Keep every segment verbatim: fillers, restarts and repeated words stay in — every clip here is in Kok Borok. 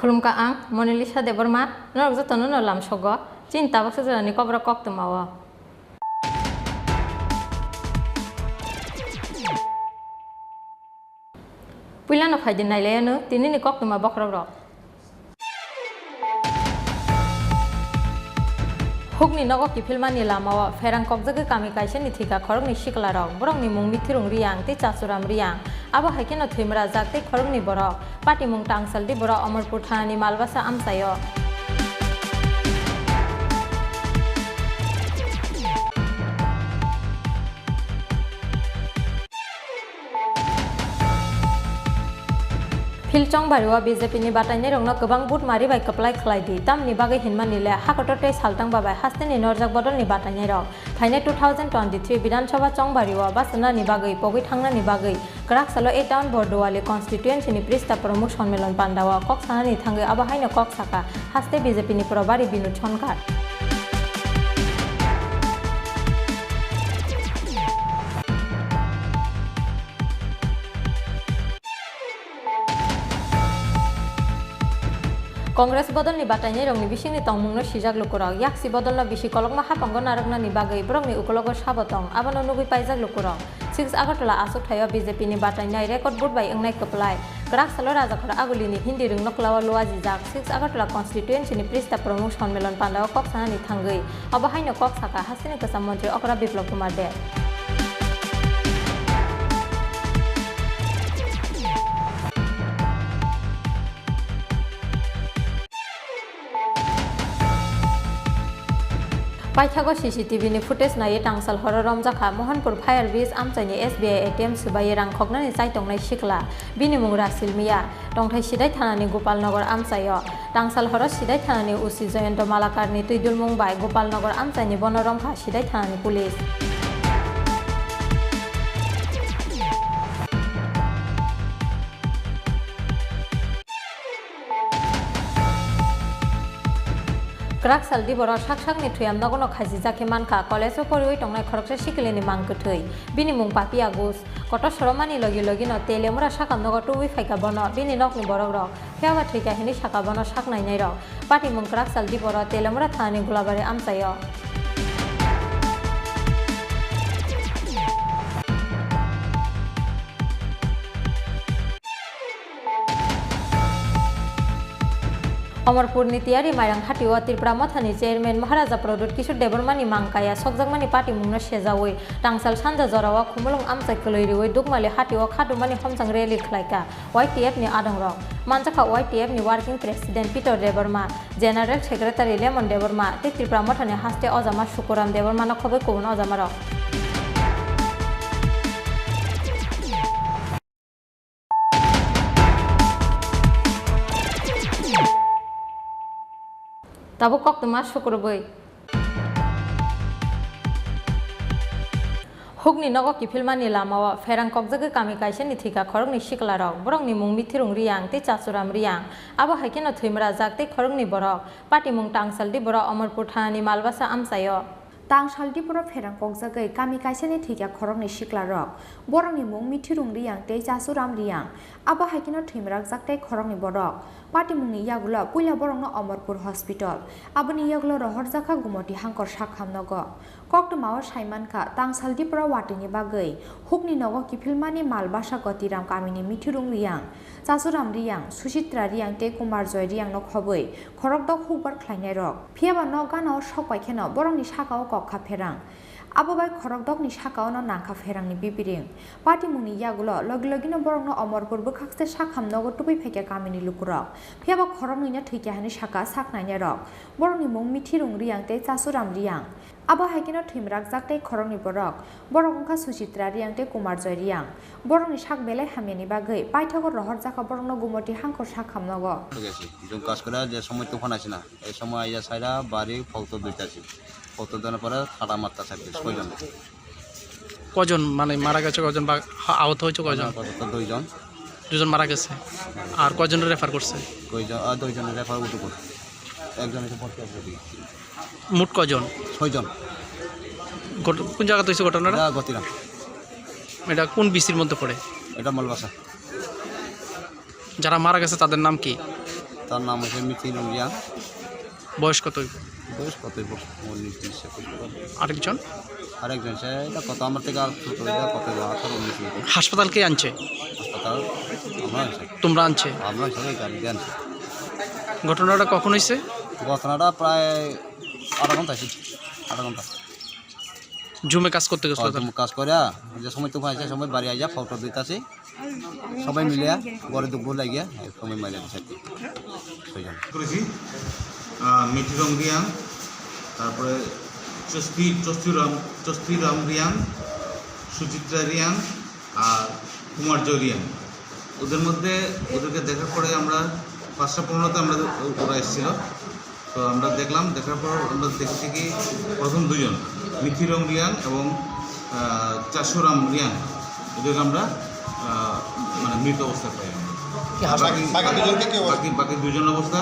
Khulumkha, ang Monalisa Debbarma, norok jotono no lamsogo chini tabuk sajani kokrok koktwma o. Puilano phaidi nailaiano tinini koktwma bokhorokrok. Hukni nogo kiphilmani lamao pherang kokjagwi kami kaisani thwikha khoroknwi siklarok, borokni mung Mithirung Riyang tei Chachuram Riyang. Abo hai kheno thwimrajak tei khoroknwi borok. Patimung Tangsaldi borok Omorpur thanani Malbasa amchaio. Phil Chongbari o B J P ni batainairokno kwbang vote mari bai kwplai khlai di, tamni bagwi hinmani le hakotor tei saltang babai hasteni norjak bodolni batainairok. Phainai two thousand twenty-three Bidhan Sabha Chongbari o bachanani bagwi pogwi thangnani bagwi kwrak salo a town Borduali constituency ni Prista Pramukh Sonmilon Panda o kok sanani thangwi abo haino kok saka haste B J P ni probari Binod Sonkar. Congress bodolni batainairokni bisingni tongmungno sijak lukurok. Yaksi bodolno bisi kolokma haphango narwknani bagwi borokni ukulogo sabo tong, abono nugwi paijak lukurok. Six Agartala achukthai-o B J P ni batainai record vote bai wngnai kwplai. Kwrak salo Rajakhor Agulini Hindi rwngnoklao luajijak six Agartala constituency ni Prista Pramukh Sonmilon Panda o kok sanani thangwi. Obo haino kok saka hasteni kwcham montri okra Biplab Kumar Deb. Paithago C C T V ni footage naiwi tangsal horo romjakha Mohanpur Fire Base amchaini S B I A T M swbaiwi rang khoknani chaitongnai sikla. Bini mung Rasil Miya, tongthai Sidai thanani Gopal Nagar amchaio. Tangsal horo Sidai thanani O C Jayanta Malakarni twidulmung bai Gopal Nagar amchaini bono romkha Sidai thanani police. Kwrak saldi borok sak sakni thuyam nogono khachijak khe mankha. College-o poriwi tongnai khoroksa sikilini mang kwthwi. Bini mung Papi Agus. Kotor soromani logi logino Telemura sakam nogo tubui phaikha bono bini nokni borokrok. Phiyaba thwikha hinwi sakha bono sak nainairok. Patimung kwrak saldi borok Telemura thanani Gulabari amchaio. Omorpurni Tiyari Mairang Hati-o Tripura Mothani Chairman Maharaja Pradyut Kishore Debbarmani mang kaya sokjakmani patimungno sejaui tangsal sanja jorao khumulwng amchai kwlwi riui Dukmali Hati-o khadumani homchang rally khlaikha Y T F ni adongrok. Manjakha Y T F ni Working President Peter Debbarma, General Secretary Lemon Debbarma tei Tripura Mothani haste ojama Sukuram Debbarmano khobwi kubun ojamarok. Tabuk koktwma sukurubui. Hukni nogo kiphilmani lamao pherang kokjagwi kami kaisani thwikha khoroknwi siklarok, borokni mung Mithirung Riyang tei Chachuram Riyang. Abo hai kheno thwimrajak tei khoroknwi borok, patimung Tangsaldi borok Omorpur thanani Malbasa amchaio. Tangsaldi borok pherang kokjagwi kami kaisani thwikha khoroknwi siklarok. Borokni mung Mithirung Riyang tei Chachuram Riyang. Abo hai kheno thwimrakjak tei khoroknwi borok. Patimungni yagulo puila borokno Omorpur Hospital, aboni yagulo rohorjakha Gumoti Hangkor sakhamnogo. Koktwmao saimankha, Tangsaldi borok watwini bagwi hukni nogo kiphilmani Malbasa Gotiram kamini Mithirung Riyang, Chachuram Riyang, Suchitra Riyang tei Kumar Joy Riyangno khobwi khorokdok hukbar khlainairok. Phiyaba nok ganao sokpai kheno borokni sakao kokkha pherang. Abo bai khorokdokni saka-o no nangkha pherangni bibiring. Patimungni yagulo logi logino borokno Omorpur bwkhakste sakham nogo tubui phaikha kamini lukurok. Phiyaba khoroknwino thwikha hwnwi sakha sak nainairok. Borokni mung Mithirung Riyang tei Chasuram Riyang. Abo hai kheno thwimrakjak tei khoroknwi borok. Borok wngkha Suchitra Riyang tei Kumar Joy Riyang. Borokni sak belai hamyani bagwi paithago rohorjakha borokno Gumoti hangkhor sakham nogo. ঠিক আছে, একজন কাজ করে যে সময় তুফান আছে না, এই সময় আইয়া সাইরা বাড়ি ফক্ত দুইটা আছে, ফক্ত দেওয়ার পরে ফাটা মারতা চারটে ছয়জন। কজন মানে মারা গেছে, কজন বা হা-, আহত হয়েছে কজন? আহত তো দুইজন। দুজন মারা গেছে। আর কয়জন রেফার করছে? কয়জন, আর দুইজন রেফার উঠে পড়ে। একজন এসে ভর্তি আছে ওদিকে। মোট কজন? ছয়জন। ঘট-, কোন জায়গাতে হয়েছে ঘটনাটা? এটা গতিরাম। এটা কোন বিসির মধ্যে পড়ে? এটা মালবাসা। যারা মারা গেছে তাদের নাম কি? তার নাম হচ্ছে মিথিন রুলিয়া। বয়স কত হইব? বয়স কত হইব? উনিশ বিশ একুশ হবে। আরেকজন? আরেকজন সে এটা কত আমার থেকে আর ছোট, এটা কত হইব? আঠারো উনিশ হইব। হাসপাতাল কে আনছে? হাসপাতাল আমরা আনছি। তোমরা আনছে? আমরা সবাই গাড়ি দিয়ে আনছি। ঘটনাটা কখন হয়েছে? ঘটনাটা প্রায় আধা ঘন্টা হয়েছে, আধা ঘন্টা। জুমে কাজ করতে গেছিল আর তারা? জুমে কাজ করে, যে সময় তুফান আছে, সময় বাড়ি আইয়া ফটো দিতাছি। সবাই মিলে ঘরে দুপুর লাগিয়া সময় মাইলে দিছে আর কি। ছয়জন। করেছি, আহ, মিঠি রং রিয়াং, তারপরে চস্তি, চস্তি রাম, চস্তি রাম রিয়াং, সুচিত্রা রিয়াং আর কুমার জয় রিয়াং। ওদের মধ্যে, ওদেরকে দেখার পরে আমরা পাঁচটা পনেরোতে আমরা, ওরা এসেছিল। তো আমরা দেখলাম, দেখার পর আমরা দেখেছি কি প্রথম দুজন, মিথি রং রিয়াং এবং, আহ, চাসুরাম রিয়াং, এদেরকে আমরা, আহ, মানে মৃত অবস্থায় পাই আমরা। কি হাসপাতাল? বাকি, বাকি দুজনকে কেউ বাকি, বাকি দুজন অবস্থা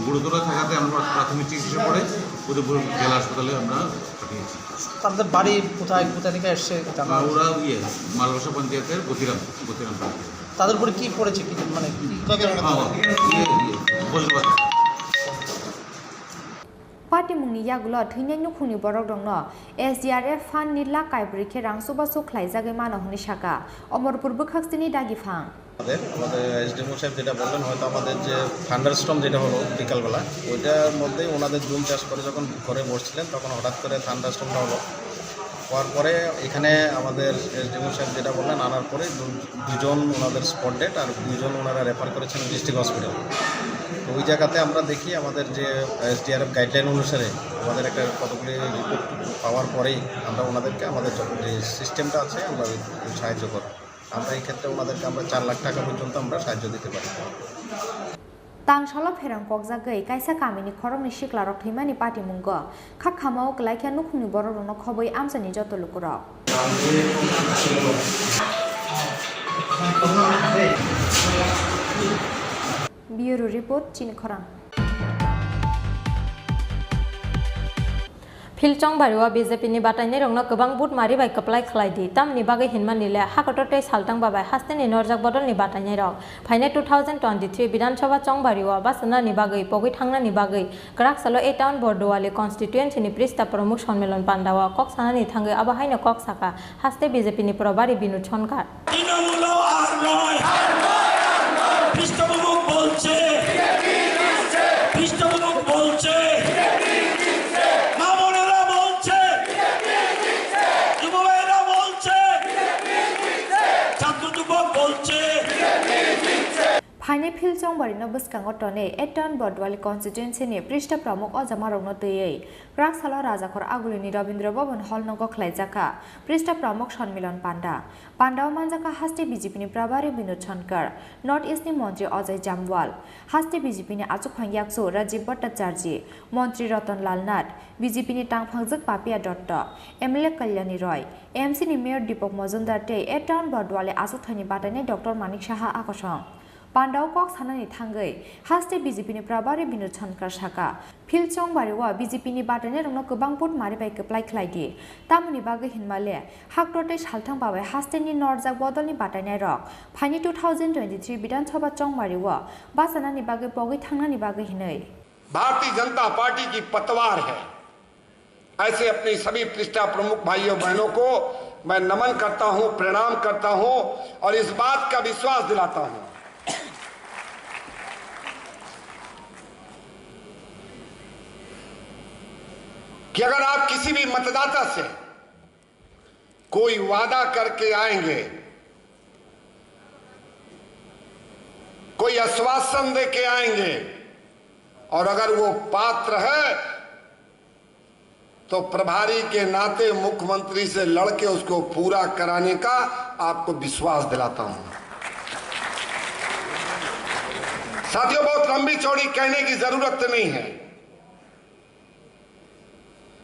গুরুতর থাকাতে আমরা প্রাথমিক চিকিৎসা পরে ওদের পুরো জেলা হাসপাতালে আমরা পাঠিয়েছি। তাদের বাড়ি কোথায়, কোথা থেকে এসছে জানা আর গেছে? ওরা ইয়ে, মালবাসা পঞ্চায়েতের গতিরাম, গতিরাম পঞ্চায়েত। তাদের উপরে কি পড়েছে, কি মানে কি? হ্যাঁ, ইয়ে, ইয়ে, বলতে পারছি। Patimungni yagulo thwinai nukhungni borokrokno S D R F fund ni lakh kaibrwi khe rang chubachu khlaijagwi mano hwnwi sakha Omorpur bwkhaksini dagiphang. আমাদের, আমাদের এসডিএমও সাহেব যেটা বললেন, হয়তো আমাদের যে থান্ডারস্টর্ম যেটা হলো বিকালবেলা, ওইটার মধ্যেই ওনাদের জুম চাষ করে যখন ঘরে বসছিলেন, তখন হঠাৎ করে থান্ডারস্টর্মটা হলো। হওয়ার পরে এখানে আমাদের এসডিএমও সাহেব যেটা বললেন, আনার পরে দু-, দুজন ওনাদের স্পট ডেড আর দুজন ওনারা রেফার করেছেন ডিস্ট্রিক্ট হসপিটাল। তো ওই জায়গাতে আমরা দেখি আমাদের যে এসডিআরএফ গাইডলাইন অনুসারে আমাদের একটা কতগুলি রিপোর্ট পাওয়ার পরেই আমরা ওনাদেরকে আমাদের যত যে সিস্টেমটা আছে আমরা ওই সাহায্য করি। আমরা এই ক্ষেত্রে ওনাদেরকে আমরা চার লাখ টাকা পর্যন্ত আমরা সাহায্য দিতে পারি। Tangsalo pherang kokjagwi kaisa kamini khoroknwi siklarok thwimani patimungo kha khamao kwlaikha nukhungni borokrokno khobwi amchaini joto lukurok. Bureau Report, Chini Khorang. Phil Chongbari o B J P ni batainairokno kwbang vote mari bai kwplai khlai di, tamni bagwi hinmani le hakotor tei saltang babai hasteni norjak bodolni batainairok. Phainai two thousand twenty-three Bidhan Sabha Chongbari o bachanani bagwi pogwi thangnani bagwi kwrak salo A Town Borduali constituency ni Prista Pramukh Sonmilon Panda o kok sanani thangwi abo haino kok sakha haste B J P ni probari Binod Sonkar. Trinamool আর নয়। পৃষ্ঠপোষক বলছে, পৃষ্ঠপোষক বলছে, মা বোনেরা বলছে, যুবভাইরা বলছে, ছাত্র যুবক বলছে। Phainai Phil Chongbarino bwskango tonwi A Town Borduali constituency ni Prista Pramukh ojamarokno twiwi kwrak salo Rajakhor Agulini Rabindra Bhavan hall nogo khlaijakha Prista Pramukh Sonmilon Panda. Pandao manjakha haste B J P ni Prabari Binod Sonkar, North East ni Montri Ajay Jamwal, haste B J P ni achukphang yakchu Rajiv Bhattacharjee, Montri Ratan Lal Nath, B J P ni tangphangjwk Papia Dotto, M L A Kalyani Roy, A M C ni Mayor Deepak Majumdar tei A Town Borduali achukthani batainai Doctor Manik Saha akosong. Pandao kok sanani thangwi haste B J P ni Prabari Binod Sonkar sakha, Phil Chongbari o B J P ni batainairokno kwbang vote mari bai kwplai khlai di. Tamoni bagwi hinmale, haktor tei salthang babai hasteni norjak bodolni batainairok phaini two thousand twenty-three Bidhan Sabha Chongbari o bachanani bagwi pogwi thangnani bagwi hinwi. Bharatiya Janata पार्टी की पतवार है। ऐसे अपने सभी पृष्ठा प्रमुख भाइयों बहनों को मैं नमन करता हूं, प्रणाम करता हूं और इस बात का विश्वास दिलाता हूं कि अगर आप किसी भी मतदाता से कोई वादा करके आएंगे, कोई आश्वासन दे के आएंगे, और अगर वो पात्र है तो प्रभारी के नाते मुख्यमंत्री से लड़के उसको पूरा कराने का आपको विश्वास दिलाता हूं। साथियों, बहुत लंबी चौड़ी कहने की जरूरत नहीं है।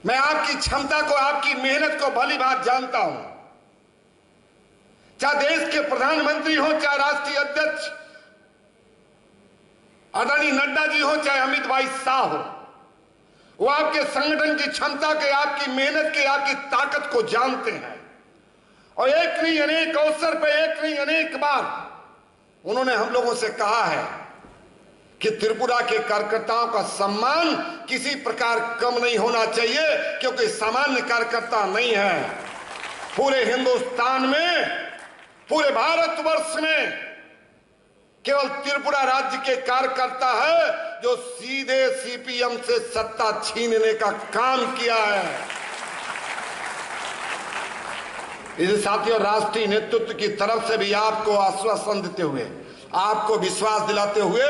मैं आपकी क्षमता को, आपकी मेहनत को भली भांति जानता हूं। चाहे देश के प्रधानमंत्री हो, चाहे राष्ट्रीय अध्यक्ष आदरणीय नड्डा जी हो, चाहे अमित भाई शाह हो, वो आपके संगठन की क्षमता के, आपकी मेहनत के, आपकी ताकत को जानते हैं। और एक नहीं अनेक अवसर पे, एक नहीं अनेक बार उन्होंने हम लोगों से कहा है कि त्रिपुरा के कार्यकर्ताओं का सम्मान किसी प्रकार कम नहीं होना चाहिए, क्योंकि सामान्य कार्यकर्ता नहीं है। पूरे हिंदुस्तान में, पूरे भारतवर्ष में केवल त्रिपुरा राज्य के कार्यकर्ता है जो सीधे सीपीएम से सत्ता छीनने का काम किया है। इसलिए साथियों, राष्ट्रीय नेतृत्व की तरफ से भी आपको आश्वासन देते हुए, आपको विश्वास दिलाते हुए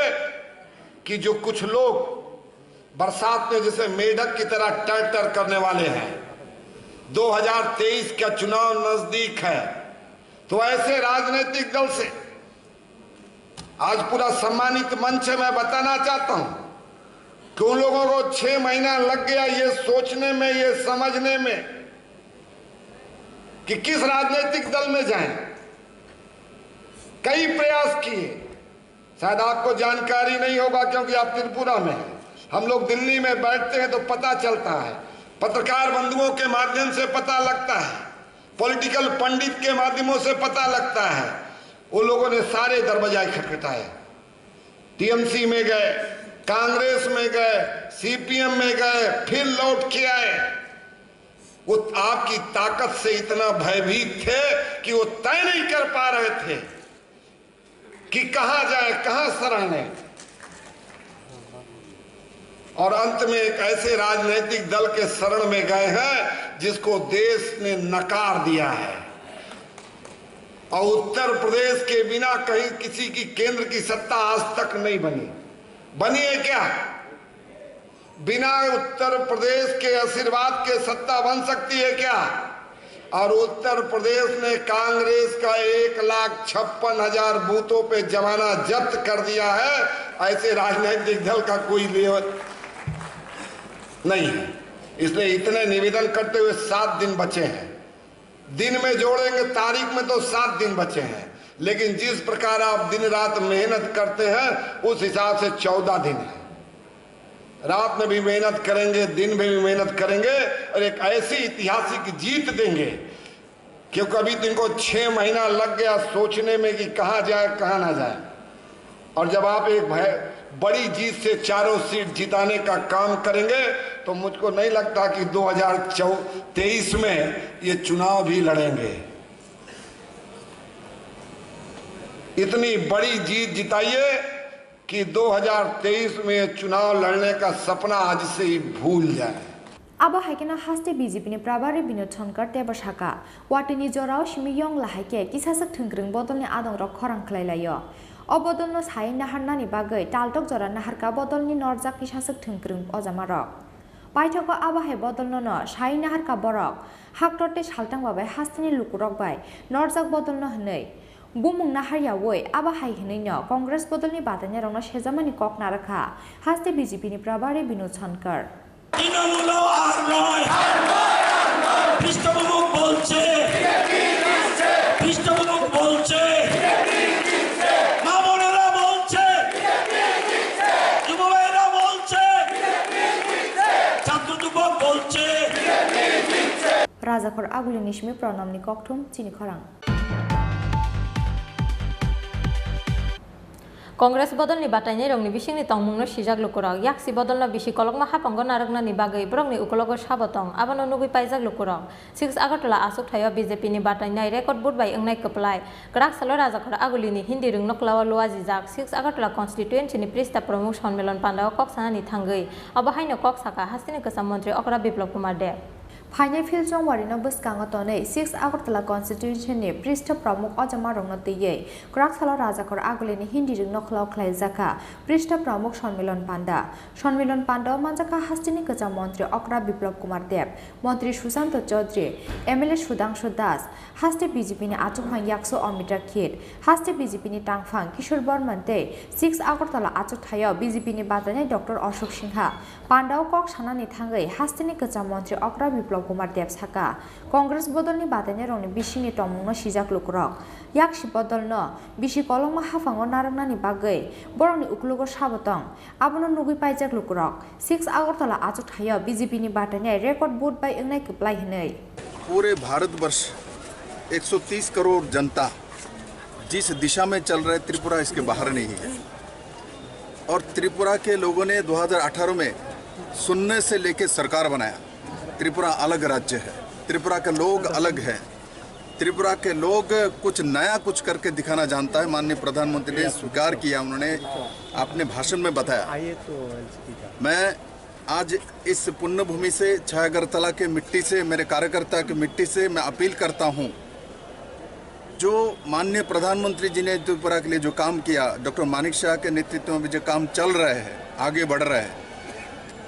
कि जो कुछ लोग बरसात में जैसे मेढक की तरह टर टर करने वाले हैं, दो हज़ार तेईस का चुनाव नजदीक है, तो ऐसे राजनीतिक दल से आज पूरा सम्मानित मंच है, मैं बताना चाहता हूं कि उन लोगों को छह महीना लग गया ये सोचने में, ये समझने में कि किस राजनीतिक दल में जाएं। कई प्रयास किए, शायद आपको जानकारी नहीं होगा क्योंकि आप त्रिपुरा में हैं। हम लोग दिल्ली में बैठते हैं तो पता चलता है, पत्रकार बंधुओं के माध्यम से पता लगता है, पॉलिटिकल पंडित के माध्यमों से पता लगता है। वो लोगों ने सारे दरवाजा खटखटाए, टीएमसी में गए, कांग्रेस में गए, सीपीएम में गए, फिर लौट के आए। वो आपकी ताकत से इतना भयभीत थे कि वो तय नहीं कर पा रहे थे कि कहां जाए, कहां शरण लें। और अंत में एक ऐसे राजनीतिक दल के शरण में गए हैं जिसको देश ने नकार दिया है। और उत्तर प्रदेश के बिना कहीं किसी की केंद्र की सत्ता आज तक नहीं बनी। बनी है क्या? बिना उत्तर प्रदेश के आशीर्वाद के सत्ता बन सकती है क्या? और उत्तर प्रदेश में कांग्रेस का एक लाख छप्पन हजार बूथों पे जमाना जब्त कर दिया है। ऐसे राजनीतिक दल का कोई लेवल नहीं है। इसलिए इतने निवेदन करते हुए सात दिन बचे हैं। दिन में जोड़ेंगे, तारीख में तो सात दिन बचे हैं, लेकिन जिस प्रकार आप दिन रात मेहनत करते हैं, उस हिसाब से चौदह दिन है। रात में भी मेहनत करेंगे, दिन में भी मेहनत करेंगे और एक ऐसी ऐतिहासिक जीत देंगे, क्योंकि अभी तो इनको छह महीना लग गया सोचने में कि कहां जाए, कहां ना जाए। और जब आप एक भय-, बड़ी जीत से चारों सीट जिताने का काम करेंगे, तो मुझको नहीं लगता कि दो हज़ार तेईस में ये चुनाव भी लड़ेंगे। इतनी बड़ी जीत जिताइए कि दो हज़ार तेईस में चुनाव लड़ने का सपना आज से ही भूल जाए। Abo hai kheno haste B J P ni Prabhari Binod Shankar teibo saka, watwi ni jorao simi yong lahai khe kisaswk thwngkwrwng bodolni adongrok khorang khlai laio. O bodolno sai naharnani bagwi taltok jora naharkha bodolni norjak kisaswk thwngkwrwng ojamarok. Paithago abo hai bodolno no sai naharkha borok, haktor tei saltangba bai hasteni lukurok bai norjak bodolno hwnwi. Bumung naharyawi abo hai hwnwino Congress bodolni batainairokno sejamani kok narwkha haste B J P ni Prabhari Binod Shankar. Trinamool আর নয়। পৃষ্ঠপোষক বলছে, পৃষ্ঠপোষক বলছে, মা বোনেরা বলছে, যুব ভাইয়েরা বলছে, ছাত্র যুবক বলছে। Rajakhor Aguli ni simi Pranamni kokthum chini khorang. Congress bodolni batainairokni bisingni tongmungno sijak lukurok. Yaksi bodolno bisi kolokma haphango narwknani bagwi borokni ukulogo sabo tong, abono nugwi paijak lukurok. Six Agartala achukthai-o B J P ni batainai record vote bai wngnai kwplai. Kwrak salo Rajakhor Agulini Hindi rwngnoklao luajijak Six Agartala constituency ni Prista Pramukh Sonmilon Pandao kok sanani thangwi. Obo haino kok sakha hasteni kwcham montri okra Biplab Kumar Deb. Phainai phil chongbarino bwskango tonwi six Agartala constituency ni Pristha Pramukh ojamarokno twiwi kwrak salo Rajakhor Agulini Hindi rwngno khulao khlaijakha Pristha Pramukh Sonmilon Panda. Sonmilon Panda o manjakha hasteni kwcham montri okra Biplab Kumar Deb, montri Sushanta Chaudhary, M L A Sudhangshu Das, haste B J P ni achukphang yakso Omitra Khit, haste B J P ni tangphang Kishore Borman tei six Agartala achukthaio B J P ni batainai Doctor Ashok Singha. Panda o kok sanani thangwi hasteni kwcham montri okra Biplab Kumar Deb saka, Congress bodolni batainairokni bisingni tongmungno sijak lukurok. Yaksi bodolno bisi kolokma haphango narwknani bagwi borokni uklogo sabo tong. Abono nugwi paijak lukurok. Six Agartala achukthaio B J P ni batainai record vote bai wngnai kwplai hwnwi. पूरे भारतवर्ष एक सौ तीस करोड़ जनता जिस दिशा में चल रहे, त्रिपुरा इसके बाहर नहीं है। और त्रिपुरा के लोगों ने दो हज़ार अठारह में सुनने से लेके सरकार बनाया। त्रिपुरा अलग राज्य है, त्रिपुरा के लोग अलग हैं। त्रिपुरा के लोग कुछ नया कुछ करके दिखाना जानता है। माननीय प्रधानमंत्री ने स्वीकार किया, उन्होंने अपने भाषण में बताया। मैं आज इस पुण्यभूमि से, छह अगरतला के मिट्टी से, मेरे कार्यकर्ता की मिट्टी से मैं अपील करता हूँ, जो माननीय प्रधानमंत्री जी ने त्रिपुरा के लिए जो काम किया, डॉक्टर मानिक शाह के नेतृत्व में जो काम चल रहे हैं, आगे बढ़ रहे हैं,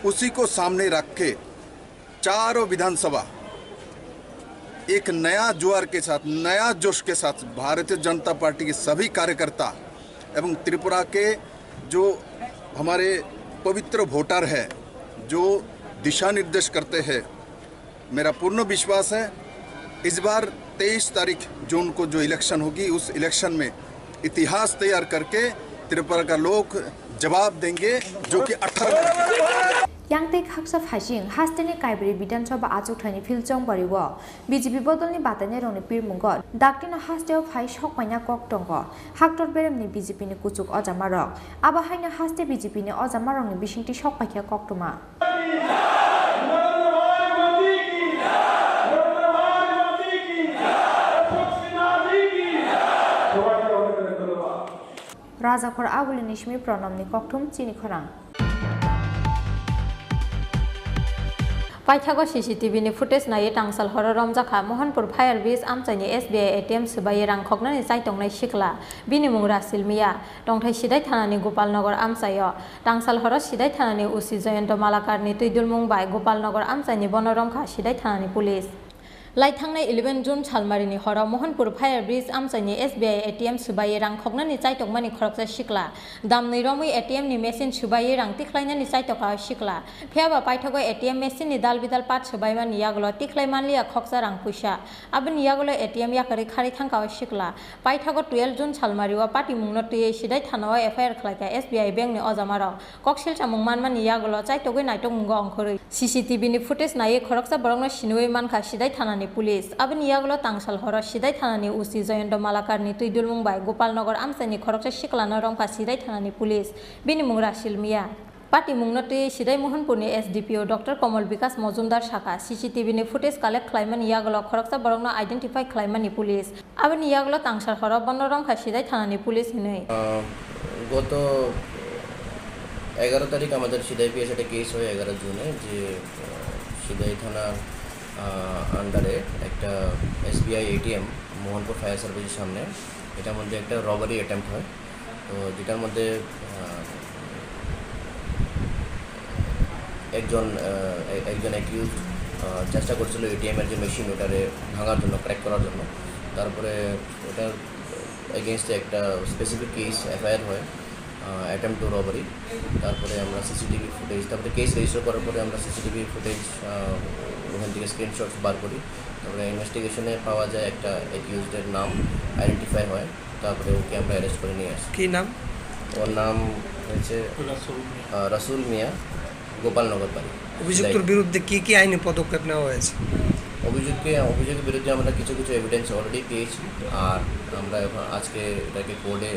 उसी को सामने रख के चारों विधानसभा एक नया जुआर के साथ, नया जोश के साथ भारतीय जनता पार्टी के सभी कार्यकर्ता एवं त्रिपुरा के जो हमारे पवित्र वोटर है, जो दिशा निर्देश करते हैं, मेरा पूर्ण विश्वास है इस बार तेईस तारीख जून को जो इलेक्शन होगी, उस इलेक्शन में इतिहास तैयार करके त्रिपुरा का लोग जवाब देंगे, जो कि अठारह Yang tei khaksa phaising hasteni Kaibri Bidhan Sabha achukthani phil chongbario B J P bodolni batainairokni pirmungo daktino hasteo phai sokpaina kok tongo Haktor beremni B J P ni kuchuk ojamarok. Abo haino haste B J P ni ojamarokni bisingtwi sokpaikha koktwma. Rajakhor Agulini simi Pranamni kokthum chini khorang. Paithago C C T V ni footage naiwi tangsal horo romjakha Mohanpur Fire Bridge amchaini S B I A T M swbaiwi rang khoknani chaitongnai sikla, bini mung Rasil Miya, tongthai Sidai thanani Gopalnagar amchaio. Tangsal horo Sidai thanani O C Jayanta Malakarni twidulmung bai Gopalnagar amchaini bono romkha Sidai thanani police. Lai thangnai eleven June salmarini horo Mohanpur Fire Bridge amchaini S B I A T M swbaiwi rang khoknani chaitokmani khoroksa sikla damni romwi A T M ni machine swbaiwi rang tikhlainani chaitokha o sikla. Phiyaba paithago A T M machine ni dal bidal part swbaimani yagulo tikhlai manliya khoksa rang puisa. Aboni yagulo A T M yakarwi kharwi thangkha o sikla. Paithago twelve June salmario patimungno twiwi Sidai thanao F I R khlaikha S B I bank ni ojamarok. Koksil chamung manmani yagulo chaitogwi naitokmungo ongkhorwi C C T V ni footage naiwi khoroksa borokno siniwi mankha Sidai thanani police. Aboni yagulo tangsal horo Sidai thanani O C Jayanta Malakarni twidulmung bai Gopalnagar amchaini khoroksa siklano romkha Sidai thanani police. Bini mung Rasil Miya. Patimungno twiwi Sidai Mohanpurni S D P O Doctor Komol Bikash Mojumdar sakha, C C T V ni footage collect khlaimani yagulo khoroksa borokno identify khlaimani police. Aboni yagulo tangsal horo bono romkha Sidai thanani police hinwi. আহ, গত এগারো তারিখ আমাদের সিদাই পিএস একটা কেস হয় এগারো জুনে, যে আহ, সিদাই থানার আন্ডারে একটা এসবিআই এটিএম মোহনপুর ফায়ার সার্ভিসের সামনে, এটার মধ্যে একটা রবারি অ্যাটেম্প্ট হয়। তো যেটার মধ্যে আহ, একজন আহ, এ- একজন অ্যাকিউজড চেষ্টা করছিল এটিএম এর যে মেশিন, ওটারে ভাঙার জন্য, ক্র্যাক করার জন্য। তারপরে ওটার এগেনস্টে একটা স্পেসিফিক কেস এফআইআর হয়, অ্যাটেম্প টু রবারি। তারপরে আমরা সিসিটিভি ফুটেজ, তারপরে কেস রেজিস্টার করার পরে আমরা সিসিটিভি ফুটেজ ওখান থেকে স্ক্রিনশটস বার করি। তারপরে ইনভেস্টিগেশনে পাওয়া যায় একটা অ্যাকিউজডের নাম আইডেন্টিফাই হয়, তারপরে ওকে আমরা অ্যারেস্ট করে নিয়ে আসি। কি নাম? ওর নাম হচ্ছে রাসুল মিয়া। আহ, রাসুল মিয়া, গোপালনগর বাড়ি। অভিযুক্তর সিদাই। বিরুদ্ধে কি কি আইনি পদক্ষেপ নেওয়া হয়েছে? অভিযুক্তকে, অভিযুক্তের বিরুদ্ধে আমরা কিছু কিছু এভিডেন্স অলরেডি পেয়েছি, আর আমরা এখন আজকে এটাকে কোর্টে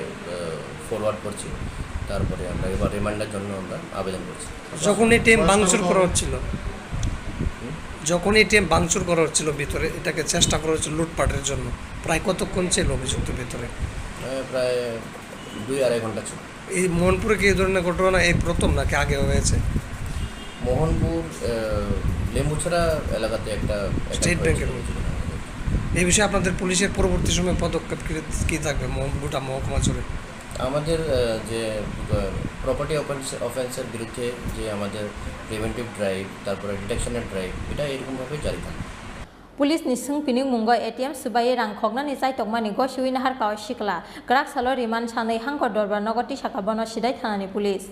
ফরওয়ার্ড করছি, তারপরে আমরা এবার রিমান্ডের জন্য আমরা আবেদন করছি। যখন এটিএম ভাঙচুর করা হচ্ছিল, যখন এটিএম ভাঙচুর করা হচ্ছিল ভিতরে, এটাকে চেষ্টা করা হচ্ছিল লুটপাটের জন্য, প্রায় কতক্ষণ ছিল অভিযুক্ত ভিতরে? আহ, প্রায় দুই আড়াই ঘন্টা ছিল। এই মোহনপুরে কি এই ধরনের ঘটনা এই প্রথম নাকি আগে হয়েছে? মোহনপুর, আহ, লেম্বুছড়া এলাকাতে একটা attack স্টেট হয়েছিল। ব্যাংকের মধ্যে। এই বিষয়ে আপনাদের পুলিশের পরবর্তী সময় পদক্ষেপ কি, কি থাকবে মোহন-, গোটা মহকুমা জুড়ে? আমাদের, আহ, যে, আহ, প্রপার্টি অফেন্স, অফেন্সের বিরুদ্ধে যে আমাদের প্রিভেন্টিভ ড্রাইভ, তারপরে ডিটেকশনের ড্রাইভ, এটা এরকমভাবে জারি থাকবে। Police ni swng pinwi mungo A T M swbai rang khoknani chaitokmani gosiwi naharkha o sikla. Kwrak salo remand sanwi hangkor dorbar nogo tisakha bono Sidai thanani police.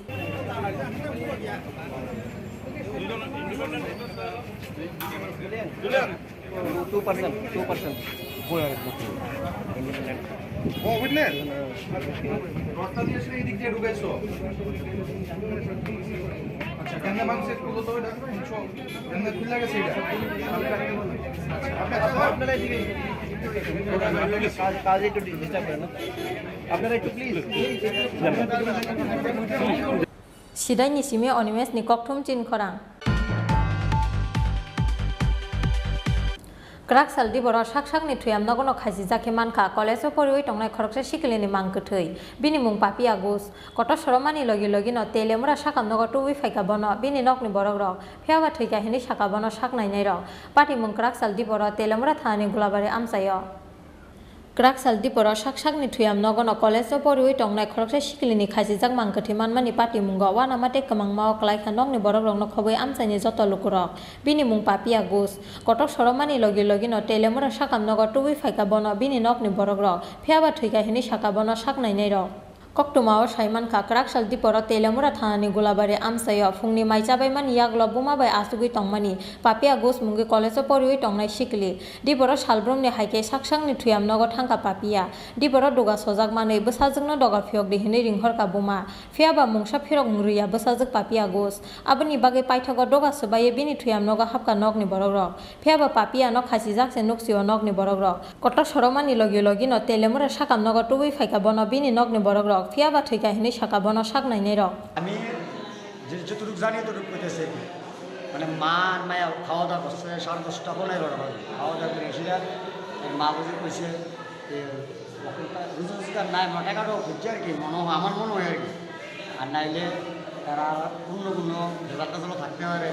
Two percent, two percent. ও, উঠলে? রাস্তা দিয়ে এসে এই দিক দিয়ে ঢুকাইছো। আচ্ছা, কেন মাংস একটু বলতো ওইটা? আপনারা একটু ডিস্টার্ব করেন না। আপনারা একটু please. Sidai ni simi Animesh ni kokthum chin khorang. Kwrak sal diboro sak sakni thuyam nogono khasijak khe mankha, college o poriwi tongnai khoroksa sikilini mang kwthwi. Bini mung Papiya Ghosh. Kotor soromani logi logi no Telemura sakam nogo tubui phaikha bono bini nokni borok rok. Phiyaba thwikha hinwi sakha bono sak nainai rok. Patimung kwrak sal diboro Telemura thanani Gulabari amchaio. Kwrak sal diboro sak sakni thuyam nogono college o poriwi tongnai khoroksa sikilini khasijak mang kwthwi manmani patimungo uanama tei kwmangma o kwlaikha nokni borok rokno khobwi amchaini joto lukurok. Bini mung Papiya Ghosh. Kotor soromani logi logi no Telemura sakam nogo tubui phaikha bono bini nokni borok rok. Phiyaba thwikha hinwi sakha bono sak nainai rok. Koktwmao sai mankha, kwrak sal diboro Telemura thanani Gulabari amchaio phungni mai chabaimani yagulo buma bai achugwi tongmani Papiya Ghosh mungwi college o poriwi tongnai sikli. Diboro salbrumni hai khe sak sakni thuyam nogo thangkha Papiya. Diboro duga sojak manwi bwsajwkno doga phiyokdi hinwi ringhorkha buma. Phiyaba mungsa phirok mwrwiya bwsajwk Papiya Ghosh. Aboni bagwi paithago doga swbaiwi bini thuyam nogo hapkha nokni borok rok. Phiyaba Papiya no khasijak se nuksio nokni borok rok. Kotor soromani logi logi no Telemura sakam nogo tubui phaikha bono bini nokni borok rok. Phiyaba thwikha hinwi sakha bono sak nainai rok. আমি যে যতটুকু জানি ততটুকু কইতেছি আর কি। মানে মা আর মায়া খাওয়া দাওয়া করছে সাড়ে দশটা পনেরো এগারো বাজে। খাওয়া দাওয়া করে এসে আর এর মা বুঝে কইছে যে ওখানটা রুজি রোজগার নাই, মানে টাকাটাও খুঁজছে আর কি, মনে হয়, আমার মনে হয় আর কি। আর নাইলে তারা অন্য কোনো ভেজাল টেজালও থাকতে পারে।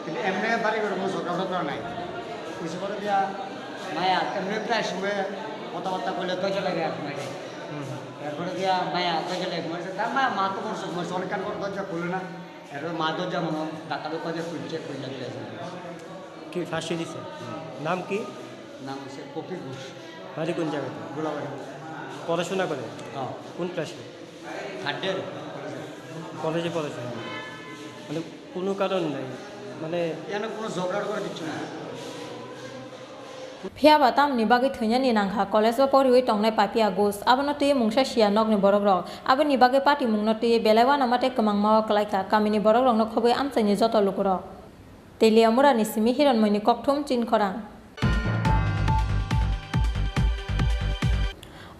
কিন্তু এমনি বাড়ি ঘরে কোনো ঝগড়া ঝগড়া নাই। কইছে পরে দিয়া মায়া এমনি প্রায় সময় কথাবার্তা করলে দরজা লাগে আর কি। এরপরে দিয়া মায়া দরজা লাগে, মারছে, তার মা, মা তো মরছে, মরছে, অনেকক্ষণ পর দরজা খুলে না। এরপরে মা দরজা মনে হয় ধাক্কা ধুক্কা দিয়ে খুলছে, খুলে দিয়ে আসে। কি ফাঁসি দিছে? নাম কি? নাম হচ্ছে কপিল ঘোষ। বাড়ি কোন জায়গাতে? গোলাবাড়ি। পড়াশোনা করে? হ্যাঁ। কোন ক্লাসে? Third year. কলেজে পড়াশোনা করে? মানে কোনো কারণ নাই? মানে এখানে কোনো ঝগড়া টগড়া কিচ্ছু না। Phiyaba tamni bagwi thwinani nangkha college o poriwi tongnai Papiya Ghosh, abono twiwi mungsa siya nokni borok rok. Aboni bagwi patimungno twiwi belai uanama tei kwmangma o kwlaikha kamini borok rokno khobwi amchaini joto lukurok. Teliamura ni simi Hiranmoini kokthum chin khorang.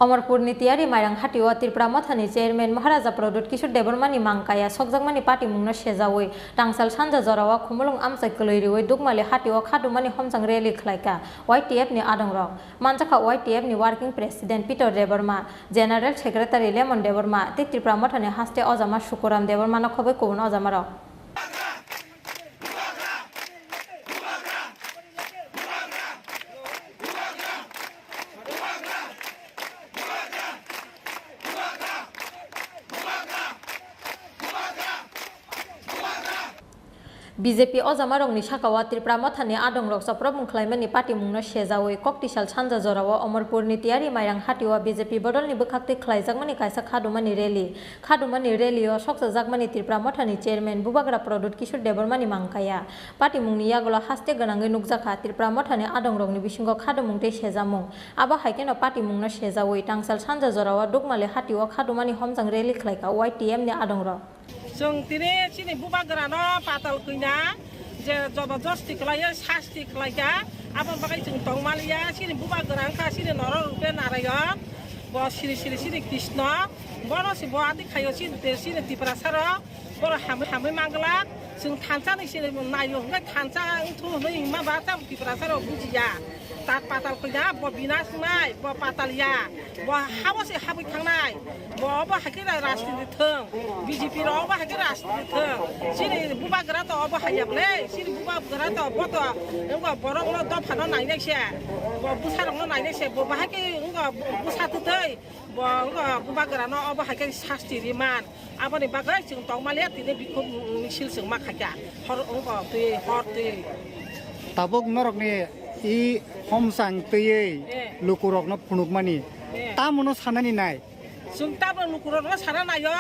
Omorpur ni Tiyari Mairang Hati o Tripura Motha ni Chairman Maharaja Pradyut Kishore Debbarma ni mang kaya sokjakmani patimungno sejawi Tangsal sanja jorao khumulwng amchai kwlwi riwi Dukmali Hati o khadumani homjang rally khlaikha Y T F ni adongrok. Manjakha Y T F ni Working President Peter Debbarma, General Secretary Lemon Debbarma tei Tripura Motha ni haste ojama Sukuram Debbarma no khobwi kubun ojamarok. B J P ojamarokni sakao Tripura Mothani adongrok chopropmung khlaimani patimungno sejawi Koktisal sanja jorao Omorpurni Tiyari Mairang Hatio B J P bodolni bwkhaktwi khlaijakmani kaisa khadumani rally. Khadumani rally-o sokchajakmani Tripura Mothani Chairman Bubagra Pradyut Kishore Debbarmani mangkaya. Patimungni yagulo haste gwnangwi nukjakha Tripura Mothani adongrokni bisingo khadumung tei sejamung. Abo hai kheno patimungno sejawi Tangsal sanja jorao Dukmali Hatio khadumani homjang rally khlaikha Y T F ni adongrok. Chwng tini chini Bubagrano patal kwina je jobojosti khlaiwi sasti khlaikha, abo bagwi chwng tongmaliya. Chini Bubagra wngkha chini norok rukhe Narayon, bo siri siri chini Krishna, bono se bo ati khaio chini te chini Tiprasarok, bono hamwi hamwi manglak. Chwng thansa ni chini naio hwnkhe thansa wngthung hwnwi hima ba tamo Tiprasarok bujiya. Ta patal kanya, bo binas nai, bo patal ya, bo habo se habwi thangnai, bo obo haikhe rajniti thung, B J P rok obo haikhe rajniti thung, chini bubagra to obo haiya ble, chini bubagra to bo to wngkha borok no dopha no nainai se, bo bwsa rok no nainai se, bo bahai khe wngkha bwsa twtwi, bo wngkha bubagra no obo haikhe sasti riman. Aboni bagwi chwng tongmaliya tini bikhuk misil chwng ma khaikha hor wngkha twi hor twi. Tabuk norokni i homsang twiwi Eh. lukurokno phunukmani Eh. tamono sanani nai. Chwng tabuk lukurokno sana naio,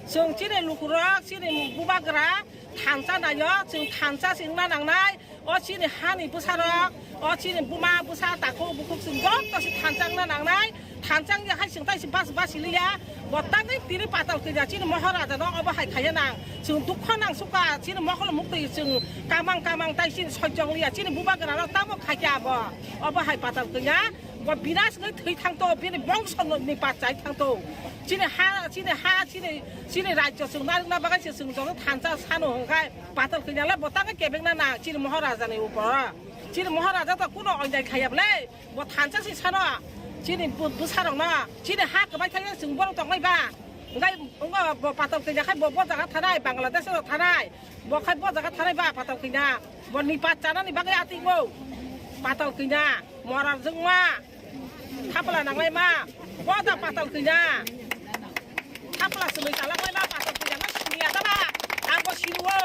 chwng chini lukurok chini bubagra thansa naio, chwng thansa se wngna nangnai. O chini hani bwsarok, o chini buma bwsa takhuk bukhuk chwng joto se thansa wngna nangnai. Thansa wngya hai chwng tai se bas bas liya. Bo tangwi tini patal kanya chini Maharaja no obo hai khaiya nang. Chwng dukho nang suka chini mokol muktwi chwng kamang kamang tai chini sojjong liya. Chini bubagra rok tamo khaikha abo. Obo hai patal kanya. Bo binas wngwi thwi thangto, bini bongso ni bachai thangto. Chini ha, chini ha, chini, chini rajyo chwng narwkna bagwi se chwng joto thansa sano hwnkhe. Patal kanya le bo tangwi kebengna nang chini Maharaja ni upor. Chini Maharaja to kuno onjai khaiya bwle. Bo thansa se sano chini bu-, bwsarokno. Chini ha kwbai thangya chwng borok tongnai ba. Wngkha, wngkha bo patal kanya khai bo, bo jaga thanai, Bangladesh o thanai. Bo khai bo jaga thanai ba patal kanya. Bo ni pat chanani bagwi atingbo. Patal kanya. Moral jwngma. Thapla nanglai ma. Bo da patal kanya. Thapla sumui talak lai ma patal kanya. No siniya da ba. Ang bo sinuo.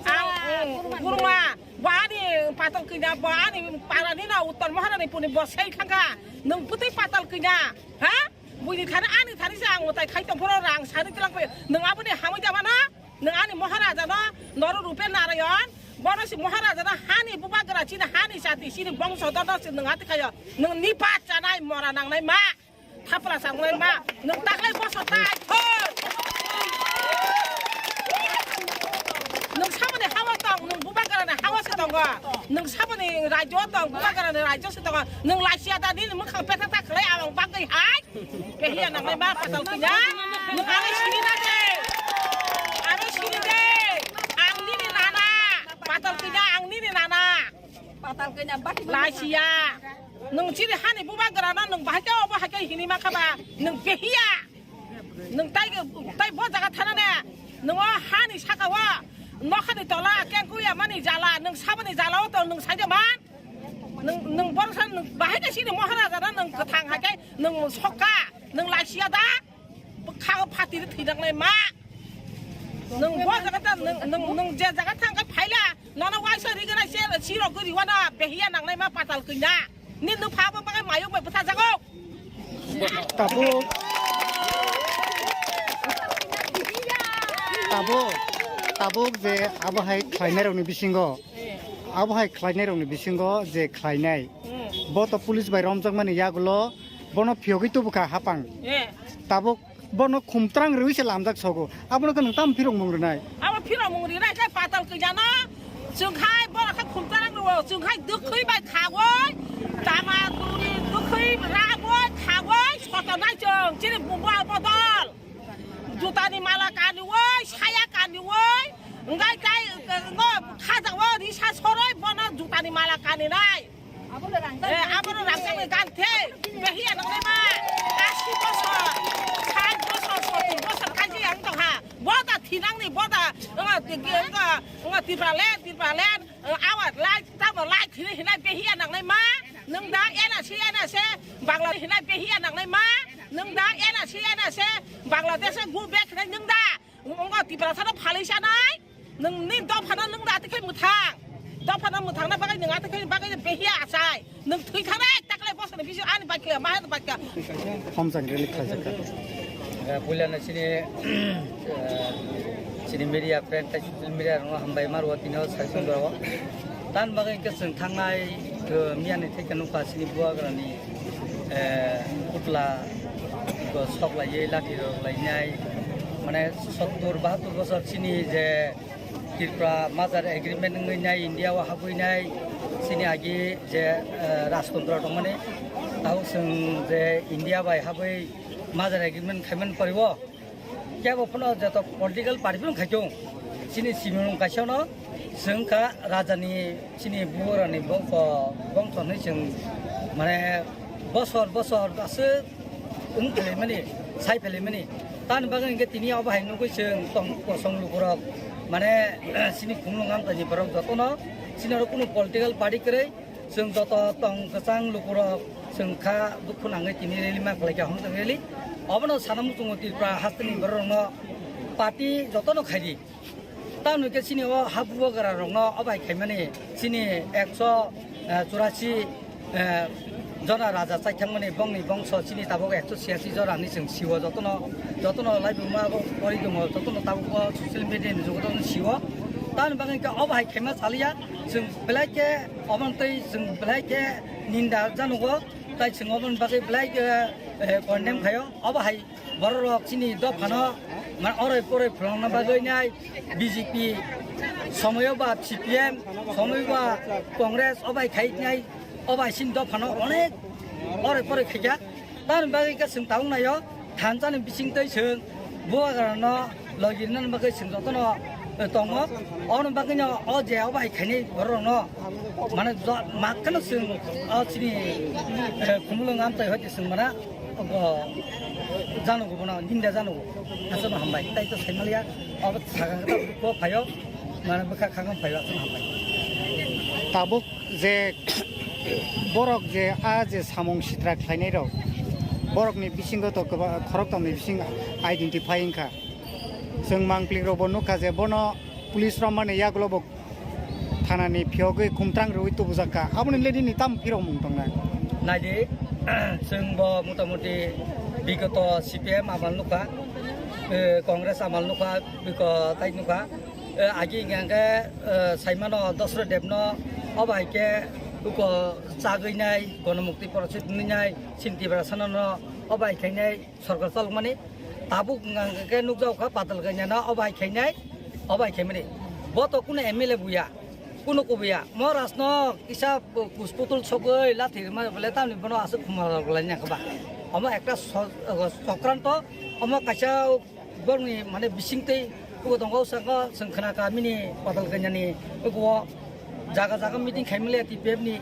Ang, mm, gurma. Bo ani patal kanya. Bo ani parani na uttor Maharani puni bo sei thangka. Nung putai patal kanya. Ha? Buini thani ani thani se ang utai khai tong phoro rang sani tilang pe. Nung aboni hamui jaba na? Nung ani Maharaja no noro rupe Narayan. Bono si Maharaja no hani bubagra chini hani jati chini bongso dodor si nung ati khayo. Nung ni pa chanai mora nangnai ma. Thapla sangnai ma. Nung taklai boso tai thor. Nung saboni hawa tong, nung bubagra ni hawa se tongo. Nung saboni rajyo tong, bubagra ni rajyo se tongo. Nung lasia da nini mukhang petha ta khlai ang bagwi hai. Behiya nangnai ma patal kanya. Nung aro sini na de. Aro sini de. Ang nini nana. Patal kanya ang nini nana. Patal kanya bati. Lasia. Nung chini hani bubagra no nung bahai khe obo hai khe hini ma khaba. Nung behiya. Nung tai, tai bo jaga thana ne. Nung o hani saka o. Nokhani tola kengkuya mani jala. Nung saboni jala o to nung saide man. Nung, nung borok san nung bahai khe sini Maharaja no nung kwthang hai khe nung sokka. Nung lasia da. Bwkha o phatiri thwinangnai ma. Nung bo jaga ta, nung, nung, nung je jaga thang khe phaila. Nono waisa rigana se sirok guri wana behiya nangnai ma patal kanya. Ni nung phabo bagai mayung bai bwtha jago. Tabuk. Tabuk. Tabuk je abo hai khlainai rokni bisingo. Abo hai khlainai rokni bisingo je khlainai. Hmm. Bo to police bai romjakmani yagulo bono phiyogwi tubukha hapang. Eh. Tabuk bono khumtrang rwi se lamjak sogo. Abono khe nwng tamo phirok mung rwnai? Abo phirok mung rwnai khe patal kanya no. Chwng khai bono khe khumtrang rwo. Chwng khai dwkhwi bai khagoi. Tama duri dwkhwi ragoi khagoi sotonai chwng. Chini bumbo bodol. Jutani mala kaniwoi, saya kaniwoi. Ngai tai no khajago risa soroi bono jutani mala kaninai. Eh, abono rangchakni ganthe. Behiya nangnai ma. Asi bosor, sait bosor, sottur bosor kaji ang tongha. Boda thinangni boda, nga, nga, nga Tipraland, Tipraland, eh, awat lai, tamo lai thini hinai behiya nangnai ma. Nung da ena si, ena se, Bangla hinai behiya nangnai ma. Nung da ena si, ena se, Bangladesh go back hinai nung da. Ngo Tiprasa no phalwi sanai. Nwng ni dophano nwng da ati khai mwthang. Dophano mwthangna bagwi nwng ati khai bagwi behiya achai. Nwng thwi thana ekta khlai bosoni bisi ani bakya, ma hai bakya. Homjang release khlaijak kha. Eh, puilano chini, eh, chini media friend tai social media rokno hambai ma rwo tini o session rwo. Tan bagwi hwnkhe chwng thangnai, eh, miyani theke nukha chini bubagrani, eh, putla, iko sok laiwi lathi rok lainai. Mane sottur bahattur bosor chini je Tripura merger agreement wngwi nai India o habwi nai chini agi je, eh, rajtontro tongmani. Tabuk chwng je India bai habwi merger agreement khaimani poribo kebo phano joto political party phano khaitong. Chini simung kaisano chwng kha rajani chini bugrani bongso, bongso hwnwi chwng mane bosor bosor aswk wng phelaimani, sai phelaimani. Tani bagwi hwnkhe tini obo hai nugwi chwng tong kosong lukurok mane chini khumlwng amchaini borok jotono chini oro kunu political party kwrwi. Chwng joto tong kwchang lukurok chwng kha dukhu nangwi tini rally ma khlaikha hwnjak rally. Obono sana muchungo Tripura hasteni bororokno party jotono khaidi. Tamoni khe chini o ha bubagrarokno obai khaimani chini ekso churasi jona raja chaithangmani bongni bongso chini tabuk ekso chiyasi jora hinwi chwng sio jotono, jotono laibuma bo pori tongo jotono tabuk o social media ni jugo jotono sio. Tamoni bagwi khe obo hai khaima chaliya chwng belai khe. Omono tei chwng belai khe ninda janugo, tai chwng oboni bagwi belai khe, eh, condemn khaio. Obo hai bororok chini dophano ma oroi poroi phlongna bagwi nai B J P somoyo ba C P M somoyo ba Congress obai khai nai, obai chini dophano onek oroi poroi khaikha. Tamoni bagwi khe chwng tabuk naio thansani bisingtwi chwng bubagrano logi rinani bagwi chwng jotono, eh, tongo. Oboni bagwino o je obo hai khainai bororokno mane jo-, mak kheno chwng o chini, eh, khumulwng amchai hoite chwng mana obo janogo bono ninda janogo. Aswkno hambai. Tai to saimaliya obo sakha khe tabuk phaio mane bwkha khakang phaio aswkno hambai. Tabuk je borok je a je samung sitra khlainai rok, borokni bisingo to kwba-, khorokthomni bising identify wngkha. Chwng mangpli rokbo nukha je bono police romani yagulo bo thanani phiyogwi khumtrang rwui tubujak kha. Aboni le nini tamo phirokmung tongnai? Naidi, chwng bo motamuti bigoto C P M amal nukha, eh, Congress amal nukha, biko tai nukha. Eh, agi hingka hingke, eh, saimano Dosro Debno, obo hai khe uko chagwi nai, Gonomukti Porosit wngwi nai, Sinti Brasanono obo hai khainai sorkar chalokmani. Tabuk hingka hingke nukjago kha Badal Kanyano obo hai khainai, obo hai khaimani. Bo to kunu M L A buya, kunu kubuya. Mo rasno kisa kusputul sogwi lathi rwma bole tamni bono aswk khumar rok laina kha ba. Omo ekta so-, sokranto, omo kaisa Borokni mane bisingtwi tugo tongo, saka chwng khna kha mini Badal Kanyani tugo jaga jaga meeting khaimaliya T P F ni.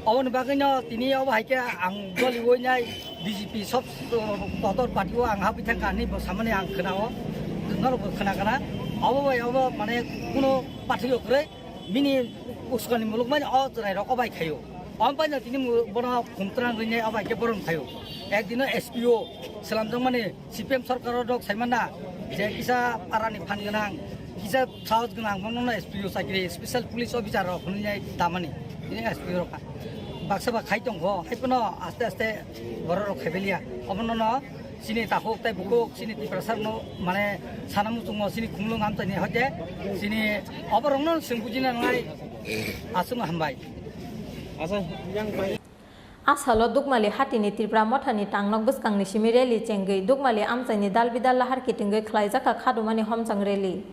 Oboni bagwino tini obo hai khe ang doliwi nai B J P sob, uh, kotor party o ang habwi thangkha hinwi bo samani ang khna o, norokbo khna kana. Obo bai obo mane kuno party o kwrwi bini uskani muluk mani o chwrairok obai khaio. Omo paino tini mu-, bono khumtrang rinai obai khe borom khaio. Ekdino S P O slamjakmani C P M sorkar o dok saimana je kisa parani phan gwnang, kisa sahos gwnang, bonono S P O chakri, special police officer rok hwnwi nai damani, ini S P O rok baksa ba khai tongkho, hai phano aste aste borok rok khaibaliya. Obono no chini takhuk tai bukhuk, chini Tiprasa rokno mane sana muchungo chini khumlung amchaini hoite chini oborokno chwng bujina nangnai. Aswkno hambai. Asa yang pai. A salo Dukmali hatini Tripura Mothani tangnok bwskangni simi rally chengwi Dukmali amchaini dal bidal lahar kitingwi khlaijak kha khadumani homchang rally.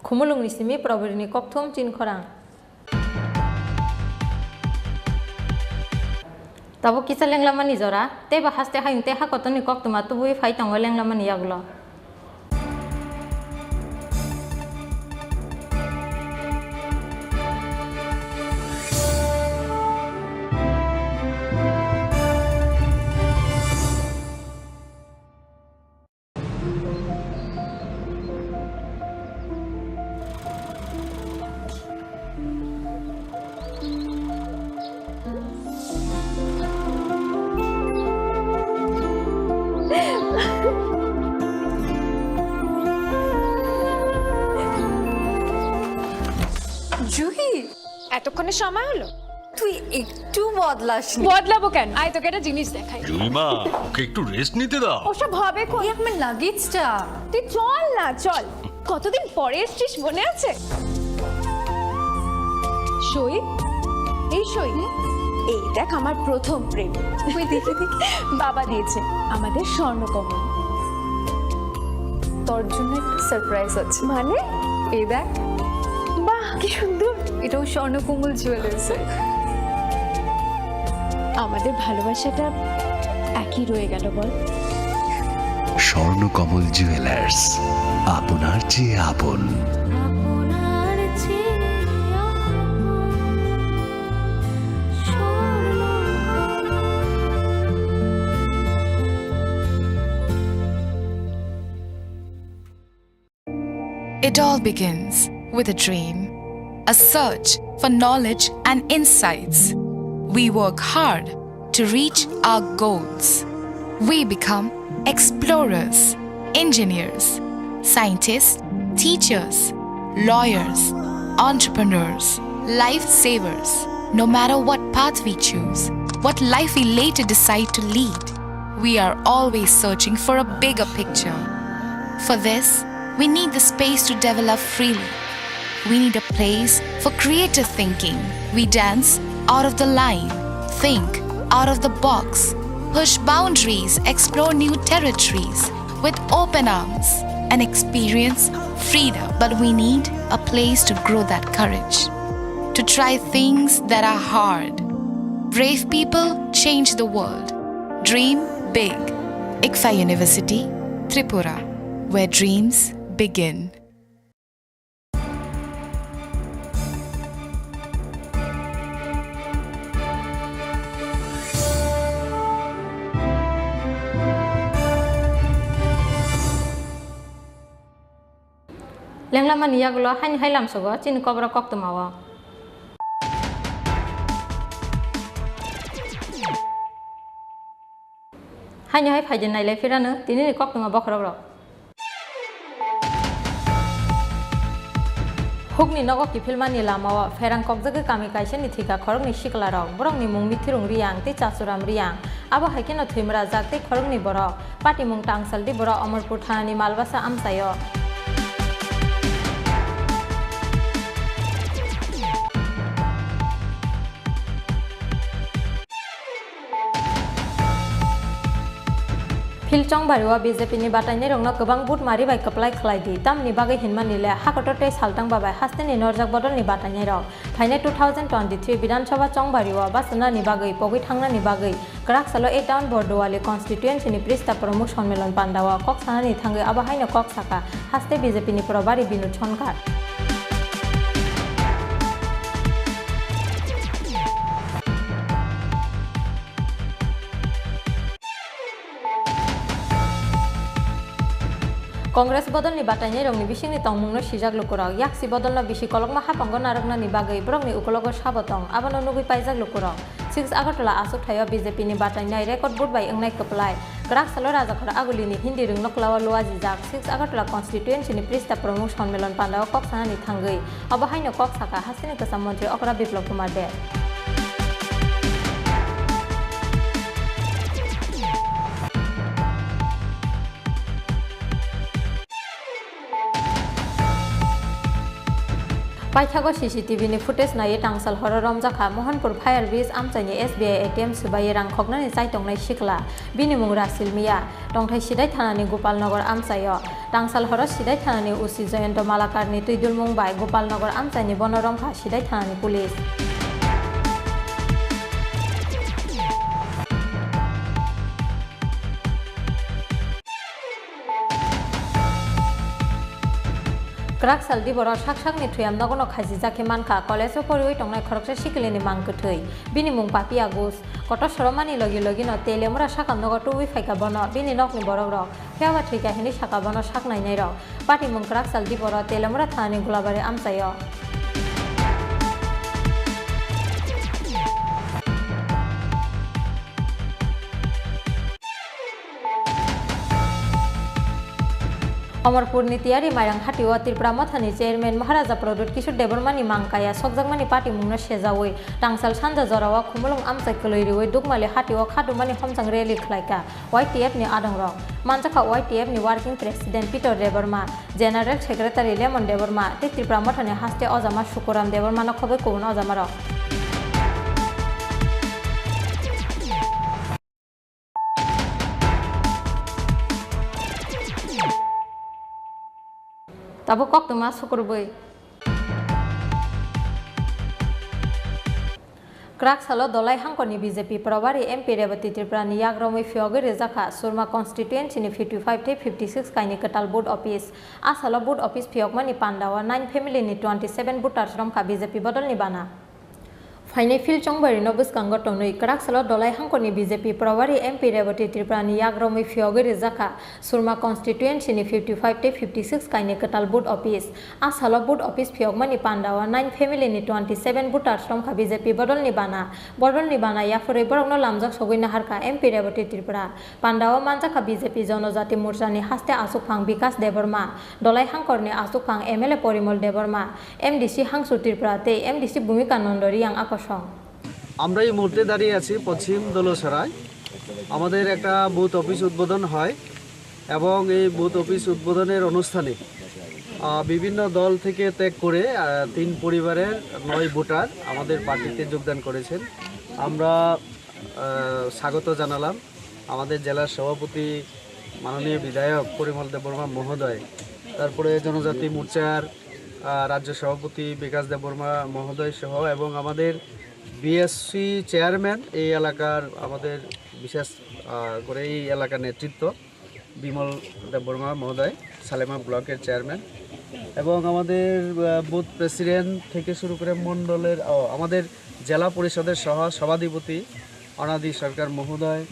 Khumulwngni simi Probirini kokthum chinkhorang. Tabuk kisa lenglamani jora, teibo haste hayung tei hakotorni koktwma tubui phai tongo lenglamani yagulo. Juhi, এতক্ষণে সময় হলো? তুই একটু বদলাসনি। বদলাবো কেন? আয়, তোকে একটা জিনিস দেখাই। জুইমা, ওকে একটু রেস্ট নিতে দাও। ওসব হবে কোন? এই আমার লাগেজটা। তুই চল না, চল। কতদিন পরে এসছিস, মনে আছে? সই, এই সই, এই দেখ আমার প্রথম প্রেম। ওই দেখে দেখে। বাবা দিয়েছে আমাদের স্বর্ণকমল। তোর জন্য একটা সারপ্রাইজ আছে। মানে? এই দেখ। বাহ, কি সুন্দর। এটাও স্বর্ণকমল জুয়েলার্স। আমাদের ভালোবাসাটা একই রয়ে গেল, বল? স্বর্ণকমল জুয়েলার্স, আপনার চেয়ে আপন। It all begins with a dream, a search for knowledge and insights. We work hard to reach our goals. We become explorers, engineers, scientists, teachers, lawyers, entrepreneurs, lifesavers. No matter what path we choose, what life we later decide to lead, we are always searching for a bigger picture. For this, we need the space to develop freely. We need a place for creative thinking. We dance out of the line, think out of the box, push boundaries, explore new territories with open arms, and experience freedom. But we need a place to grow that courage, to try things that are hard. Brave people change the world. Dream big. ICFAI University, Tripura, where dreams begin. Lenglamani yagulo haini hai lamsogo chini koboro koktwmao. Haini hai phaidi nailai phirano tinini koktwma bokhorok rok. Hukni nogo kiphilmani lamao pherang kokjagwi kami kaisani thwikha khoroknwi siklarok, borokni mung Mithirung Riyang tei Chachuram Riyang. Abo hai kheno thwimrajak tei khoroknwi borok. Patimung Tangsaldi borok Omorpur thanani Malbasa amchaio. Phil Chongbari o B J P ni batainairokno kwbang vote mari bai kwplai khlai di, tamni bagwi hinmani le hakotor tei saltang babai hasteni norjak bodolni batainairok. Phainai two thousand twenty-three Bidhan Sabha Chongbari o bachanani bagwi pogwi thangnani bagwi kwrak salo A Town Borduali constituency ni Prista Pramukh Sonmilon Panda o kok sanani thangwi abo haino kok saka haste B J P ni probari Binod Sonkar. Congress bodolni batainairokni bisingni tongmungno sijak lukurok. Yaksi bodolno bisi kolokma haphango narwknani bagwi borokni ukulogo sabo tong, abono nugwi paijak lukurok. Six Agartala achukthai-o B J P ni batainai record vote bai wngnai kwplai. Kwrak salo Rajakhor Agulini Hindi rwngno kwlao luajijak. Six Agartala constituency ni Prista Pramukh Sonmilon Panda o kok sanani thangwi. Obo haino kok saka hasteni kwcham montri Okra Biplab Kumar Deb. Paithago C C T V ni footage naiwi tangsal horo romjakha Mohanpur Fire Bridge amchaini S B I A T M swbaiwi rang khoknani chaitongnai sikla. Bini mung Rasil Miya, tongthai Sidai thanani Gopalnagar amchaio. Tangsal horo Sidai thanani O C Jayanta Malakarni twidulmung bai Gopalnagar amchaini bono romkha Sidai thanani police. Kwrak sal diboro sak sakni thuyam nogono khajijak khe mankha. College-o poriwi tongnai khoroksa sikilini mang kwthwi. Bini mung Papiya Ghosh. Kotor soromani logi logino Telemura sakam nogo tubui phaikha bono bini nokni borokrok. Phiyaba thwikha hinwi sakha bono sak nainairok. Patimung kwrak sal diboro Telemura thanani Gulabari amchaio. Omorpurni Tiyari Mairang Hati-o Tripura Mothani Chairman Maharaja Pradyut Kishore Debbarmani mangkaya sokjakmani patimungno sejaui tangsal sanja jorao khumulwng amchai kwlwi riui Dukmali Hati-o khadumani homchang rally khlaikha Y T F ni adongrok. Manjakha Y T F ni Working President Peter Debbarma, General Secretary Lemon Debbarma tei Tripura Mothani haste ojama Sukuram Debbarmano khobwi kubun ojamarok. Tabuk koktwma sukurubui. Kwrak salo Dolai hangkorni B J P Probari M P Rebati Tripurani yak romwi phiyogwi rijak kha Surma constituencyni fifty five tei fifty six kaini kwtal booth office. A salo booth office phiyokmani pandao nine family ni twenty seven voters romkha B J P bodolni bana. Phainai phil chongbarino bwskango tonwi kwrak salo Dolai hangkorni B J P Probari M P Rebati Tripurani yak romwi phiyogwi rijak kha Surma constituencyni fifty five tei fifty six kaini kwtal booth office. A salo booth office phiyokmani pandao nine family ni twenty seven voters romkha B J P bodolni bana. Bodolni bana yaphurwi borokno lamjak sogwi naharkha M P Rebati Tripura. Pandao manjakha B J P Jonojati Morchani haste achukphang Bikas Debbarma, Dolai hangkorni achukphang M L A Porimol Debbarma, M D C Hangsu Tripura tei M D C Bhumika Nondo Riyang akosong. আমরা এই মুহূর্তে দাঁড়িয়ে আছি পশ্চিম দোলসরায়। আমাদের একটা booth office উদ্বোধন হয় এবং এই বুথ অফিস উদ্বোধনের অনুষ্ঠানে আহ, বিভিন্ন দল থেকে ত্যাগ করে আহ, তিন পরিবারের নয় ভোটার আমাদের পার্টিতে যোগদান করেছেন। আমরা আহ, স্বাগত জানালাম আমাদের জেলার সভাপতি মাননীয় বিধায়ক পরিমল দেববর্মা মহোদয়, তারপরে জনজাতি মোর্চার আহ, রাজ্য সভাপতি বিকাশ দেববর্মা মহোদয় সহ এবং আমাদের বিএসসি চেয়ারম্যান এই এলাকার আমাদের বিশেষ আহ, করে এই এলাকার নেতৃত্ব বিমল দেববর্মা মহোদয়, সালেমা ব্লকের চেয়ারম্যান এবং আমাদের আহ, বুথ প্রেসিডেন্ট থেকে শুরু করে মণ্ডলের ও, আমাদের জেলা পরিষদের সহ সভাধিপতি অনাদি সরকার মহোদয়,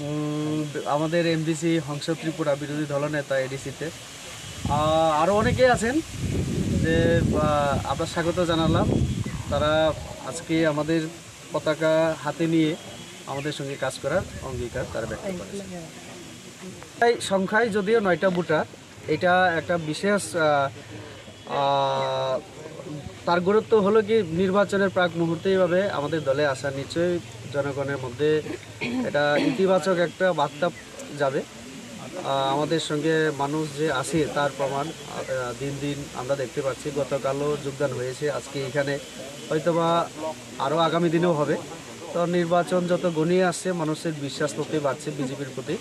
উম, আমাদের এমডিসি হংস ত্রিপুরা বিরোধী দলনেতা এডিসিতে আরও অনেকে আছেন যে আহ, আমরা স্বাগত জানালাম। তারা আজকে আমাদের পতাকা হাতে নিয়ে আমাদের সঙ্গে কাজ করার অঙ্গীকার তারা ব্যক্ত করেছেন। তাই সংখ্যায় যদিও নয়টা ভোটার, এটা একটা বিশেষ আহ, আহ, তার গুরুত্ব হলো কি নির্বাচনের প্রাক মুহূর্তে এইভাবে আমাদের দলে আসা নিশ্চয়ই জনগণের মধ্যে এটা ইতিবাচক একটা বার্তা যাবে। আহ, আমাদের সঙ্গে মানুষ যে আসে তার প্রমাণ আহ, দিন দিন আমরা দেখতে পাচ্ছি। গতকালও যোগদান হয়েছে, আজকে এখানে হয়তোবা আরও আগামী দিনেও হবে। তো নির্বাচন যত ঘনিয়ে আসছে মানুষের বিশ্বাস ততই বাড়ছে বিজেপির প্রতি।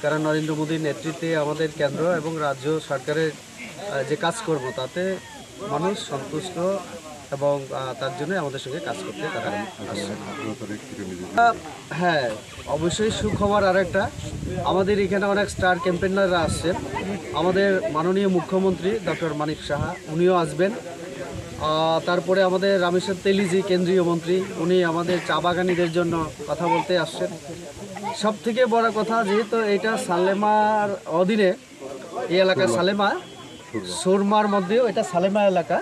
কারণ নরেন্দ্র মোদীর নেতৃত্বে আমাদের কেন্দ্র এবং রাজ্য সরকারের আহ, যে কাজকর্ম তাতে মানুষ সন্তুষ্ট এবং আহ, তার জন্য আমাদের সঙ্গে কাজ করতে তারা আসছে। আহ, হ্যাঁ, অবশ্যই সুখবর আরেকটা, আমাদের এখানে অনেক স্টার ক্যাম্পেইনাররা আসছেন। আমাদের মাননীয় মুখ্যমন্ত্রী ডক্টর মানিক সাহা উনিও আসবেন। আহ, তারপরে আমাদের রামেশ্বর তেলি জি, কেন্দ্রীয় মন্ত্রী, উনি আমাদের চা বাগানিদের জন্য কথা বলতে আসছেন। সব থেকে বড় কথা, যেহেতু এটা সালেমার অধীনে, এই এলাকা সালেমা, সুরমার মধ্যেও এটা সালেমা এলাকা।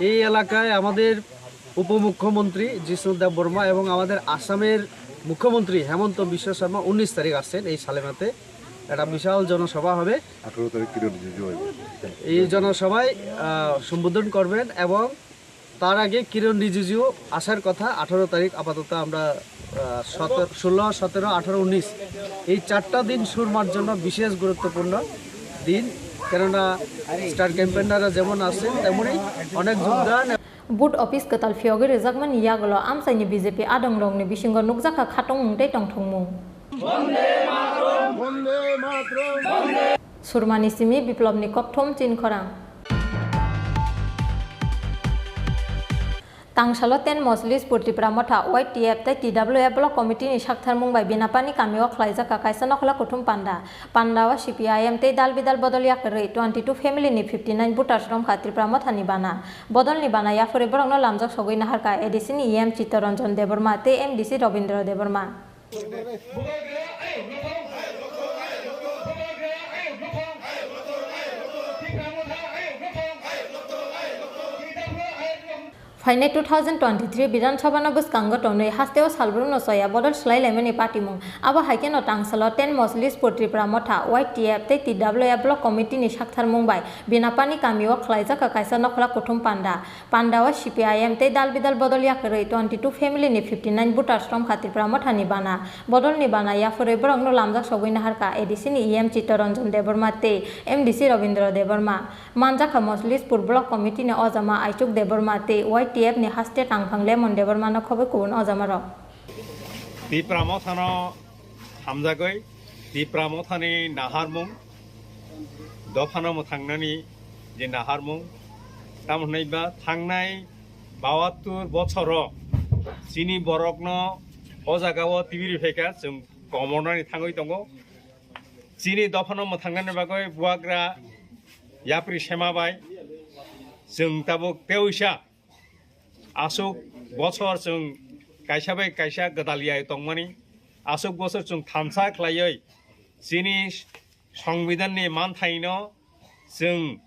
এই এলাকায় আমাদের উপমুখ্যমন্ত্রী জিষ্ণু দেববর্মা এবং আমাদের আসামের মুখ্যমন্ত্রী হেমন্ত বিশ্ব শর্মা উনিশ তারিখ আসছেন এই সালেমাতে। একটা বিশাল জনসভা হবে। আঠারো তারিখ কিরণ রিজিজু আসবে। এই জনসভায় আহ, সম্বোধন করবেন এবং তার আগে কিরণ রিজিজু আসার কথা আঠারো তারিখ। আপাতত আমরা আহ, সতেরো, ষোলো, সতেরো, আঠারো, উনিশ এই চারটা দিন সুরমার জন্য বিশেষ গুরুত্বপূর্ণ দিন, কেননা স্টার ক্যাম্পেইনাররা যেমন আসছেন তেমনই অনেক যোগদান। Booth office kwtal phiyogwi rwjakmani yagulo amchaini B J P adongrokni bisingo nukjakha khatungmung tei tongthokmung. Surmani simi Biplobni kokthom chinkhorang. Tangsalo ten Moslispur Tipra Motha Y T F tei T W F Block Committee ni saktharmung bai Binapani kamio khlaijakha kaisa nokhla kuthum panda. Pandao C P I M tei dal bidal bodol yakarwi twenty two family ni fifty nine voters romkha Tipra Motha ni bana. Bodol ni bana yaphurwi borokno lamjak sogwi naharkha A D C ni E M Chittaranjan Debbarma tei M D C Robindra Debbarma. Phainai two thousand twenty-three Bidhan Sabha no bwskango tonwi hasteo salbrumno choya bodol swlailaimani patimung. Abo hai kheno tangsalo ten Moslispur Tipra Motha Y T F tei T W F Block Committee ni saktharmung bai Binapani kamio khlaijakha kaisa nokhla kuthum panda. Pandao C P I M tei dal bidal bodol yakarwi twenty two family ni fifty nine voters romkha Tipra Motha ni bana. Bodol ni bana yaphurwi borokno lamjak sogwi naharkha A D C ni E M Chittaranjan Debbarma tei M D C Robindra Debbarma. Manjakha Moslispur Block Committee ni ojama Aichuk Debbarma tei Y T F ni haste tangphang Lemon Debbarma no khobwi kubun ojama rok. Tipra Mothano hamjagwi Tipra Mothani naharmung, dophano mwthangnani je naharmung, tamo hwnwi ba thangnai bahattur bochoro Chini borokno o jagao tibiri phaikha, chwng komornani thangwi tongo. Chini dophano mwthangnani bagwi buagra yapri sema bai chwng tabuk teoisa aswk bochor chwng kaisa bai kaisa gwdalya tongmani, aswk bochor chwng thansa khlaiwi chini Songbidanni manthaino chwng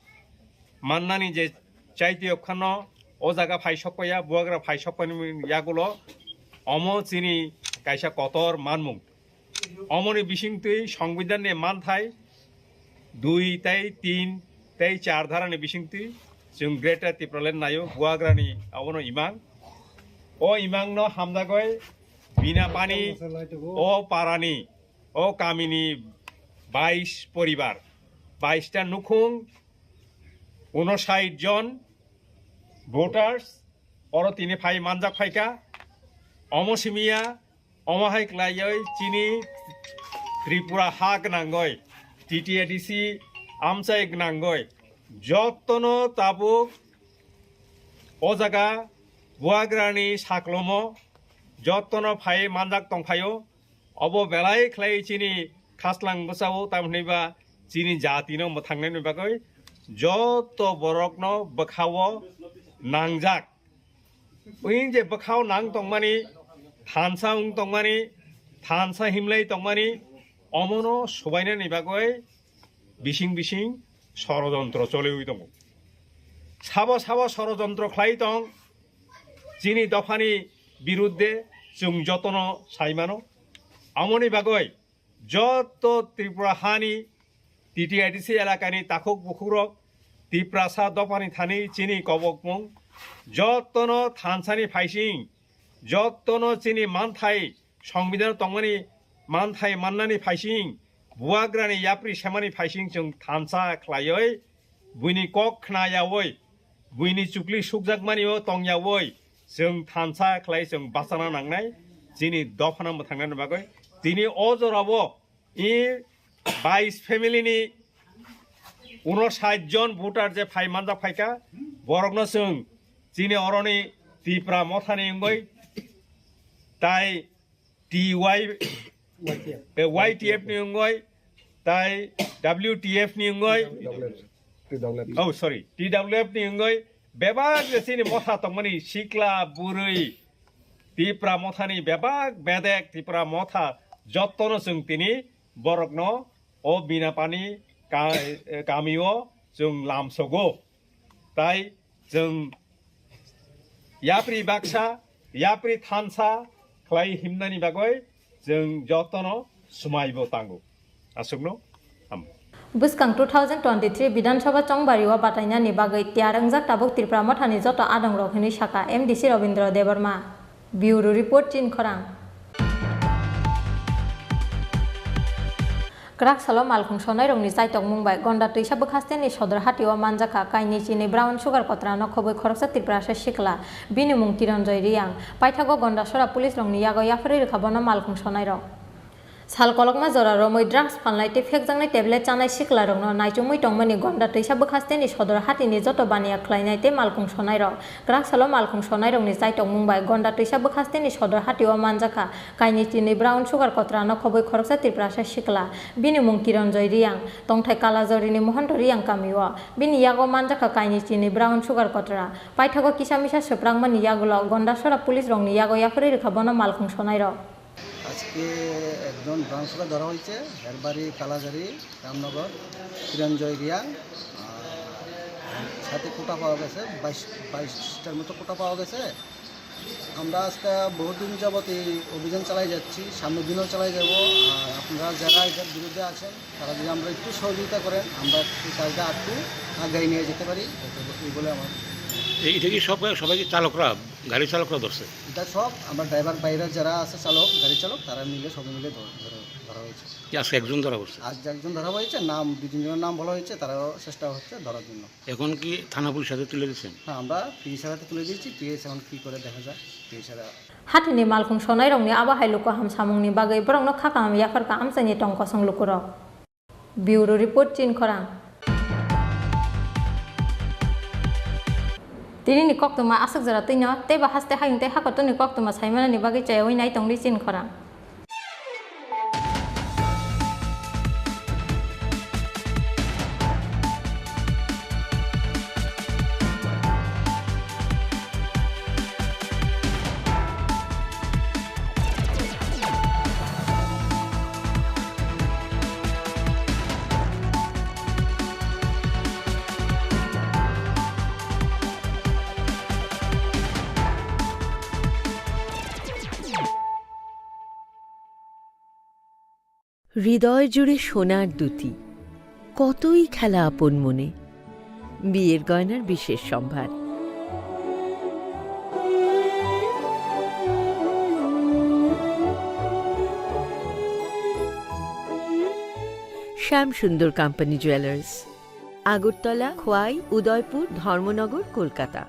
mannani je chaitiyok phano o jaga phai sokpaiya, buagra phai sokpaini yagulo omo chini kaisa kotor manmung. Omoni bisingtwi Songbidanni manthai dui tei tin tei char dharani bisingtwi chwng Greater Tipraland naio, buagrani obono imang. O imangno hamjagwi bina pani o parani o kamini bais poribar, bais ta nukhung, unosait jon voters oro tini phai manjak phaikha. Omo simiya, omo hai khlaiwi chini Tripura ha gwnangwi, T T A D C amchai gwnangwi jottono tabuk o jaga buagrani saklomo jottono phai manjak tongphaio. Obo belai khlai chini khaslang bwsao, tamhinba chini jatino mwthangnani bagwi joto borokno bwkhao nangjak. Oing je bwkhao nang tongmani, thansa wng tongmani, thansa himlai tongmani, omono subainani bagwi bising bising sorojontro choliwi tongo. Sabo sabo sorojontro khlai tong, chini dophani birudde chwng jotono sai mano. Amoni bagwi joto Tripura hani T T A D C elakani takhuk bukhukrok Tiprasa dophani thani chini kobokmung jotono thansani phaising, jotono chini manthai Songbidan tongmani manthai mannani phaising, buagrani yapri semani phaising chwng thansa khlaiwi, buini kok khnayawi, buini chukli sukjakmani o tongyawi, chwng thansa khlai chwng bachana nangnai, chini dophano mwthangnani bagwi. Tini o jorao i bais family ni unosait jon voter je phai manjak phaikha, borokno chwng chini oroni Tipra mothani wngwi tai T Y, Y T F. Eh, Y T F ni wngwi, tai W T F ni wngwi, T W F. Oh, sorry, T W F ni wngwi bebak je chini motha tongmani sikla, bwrwi, Tipra mothani bebak bedek Tipra motha jottono chwng tini borokno o bina pani ka-, eh, kamio chwng lamsogo. Tai chwng yapri baksa, yapri thansa khlai himnani bagwi chwng jotono swmaibo tango. Aswkno ham. Bwskang two thousand twenty-three Bidhan Sabha chongbario batainani bagwi tiyar wngjak tabuk Tripura mothani joto adongrok hinwi sakha M D C Robindra Debbarma. Bureau Report, Chinkhorang. Kwrak salo malkhung sonairokni chaitokmung bai Gonda twisa bwkhasteni sodor hatio manjakha kainwi chinwi brown sugar kotrano khobwi khoroksa Tiprasa sikla, bini mung Kiranjoy Riyang. Paithago Gondasora police rokni yago yapharwi rwkha bono malkhung sonairok. Sal kolokma jora romwi drugs phalnai tei phekjaknai tablet chanai siklarokno naichomwi tongmani Gonda twisa bwkhasteni sodor hatini joto baniya khlainai tei malkhung sonairok. Kwrak salo malkhung sonairokni chaitokmung bai Gonda twisa bwkhasteni sodor hatio manjakha kainwi chinwi brown sugar kotrano khobwi khoroksa Tiprasa sikla, bini mung Kiranjoy Riyang, tongthai Kalajorini Mohonto Riyang kamio. Bini yago manjakha kainwi chinwi brown sugar kotra. Paithago kisa misa swprakmani yagulo Gondasora police rokni yago yapharwi rwkha bono malkhung sonairok. আজকে একজন brown sugar ধরা হয়েছে, এর বাড়ি কালাজারি, রামনগর, কিরণজয় রিয়াং। আর সাথে কোটা পাওয়া গেছে, বাইশ, বাইশটার মতো কোটা পাওয়া গেছে। আমরা আজকে বহুদিন যাবত এই অভিযান চালাই যাচ্ছি, সামনের দিনও চালাই যাব। আর আপনারা যারা এটার বিরুদ্ধে আছেন, তারা যদি আমরা একটু সহযোগিতা করেন, আমরা এই কাজটা আরেকটু আগায় নিয়ে যেতে পারি, এই বলে আমার। এই, এটা কি সব, সবাই কি চালকরা, গাড়ি চালকরা ধরছে? এটা সব আমরা ড্রাইভার বাইরে যারা আছে চালক, গাড়ি চালক, তারা মিলে, সবাই মিলে ধর-, ধরে, ধরা হয়েছে। কি আজকে একজন ধরা পড়ছে? আজ একজন ধরা হয়েছে, নাম, দুই তিনজনের নাম বলা হয়েছে, তারাও চেষ্টা হচ্ছে ধরার জন্য। এখন কি থানা পুলিশ হাতে তুলে দিচ্ছেন? হ্যাঁ, আমরা পিএসআর হাতে তুলে দিয়েছি, পিএস এখন কি করে দেখা যায়, PSR. Hatini malkhung sonairokni abo hai luku ham samungni bagwi borokno kha kaham yapharkha amchaini tong kosong lukurok. Bureau Report, Chinkhorang. Tini ni koktwma aswk jora twino tei ba haste hayung tei hakotor ni koktwma saimanani bagwi chayawi nai tongdi chini khorang. হৃদয় জুড়ে সোনার দ্যুতি, কতই খেলা আপন মনে। বিয়ের গয়নার বিশেষ সম্ভার। শ্যাম সুন্দর কোম্পানি জুয়েলার্স, আগরতলা, খোয়াই, উদয়পুর, ধর্মনগর, কলকাতা।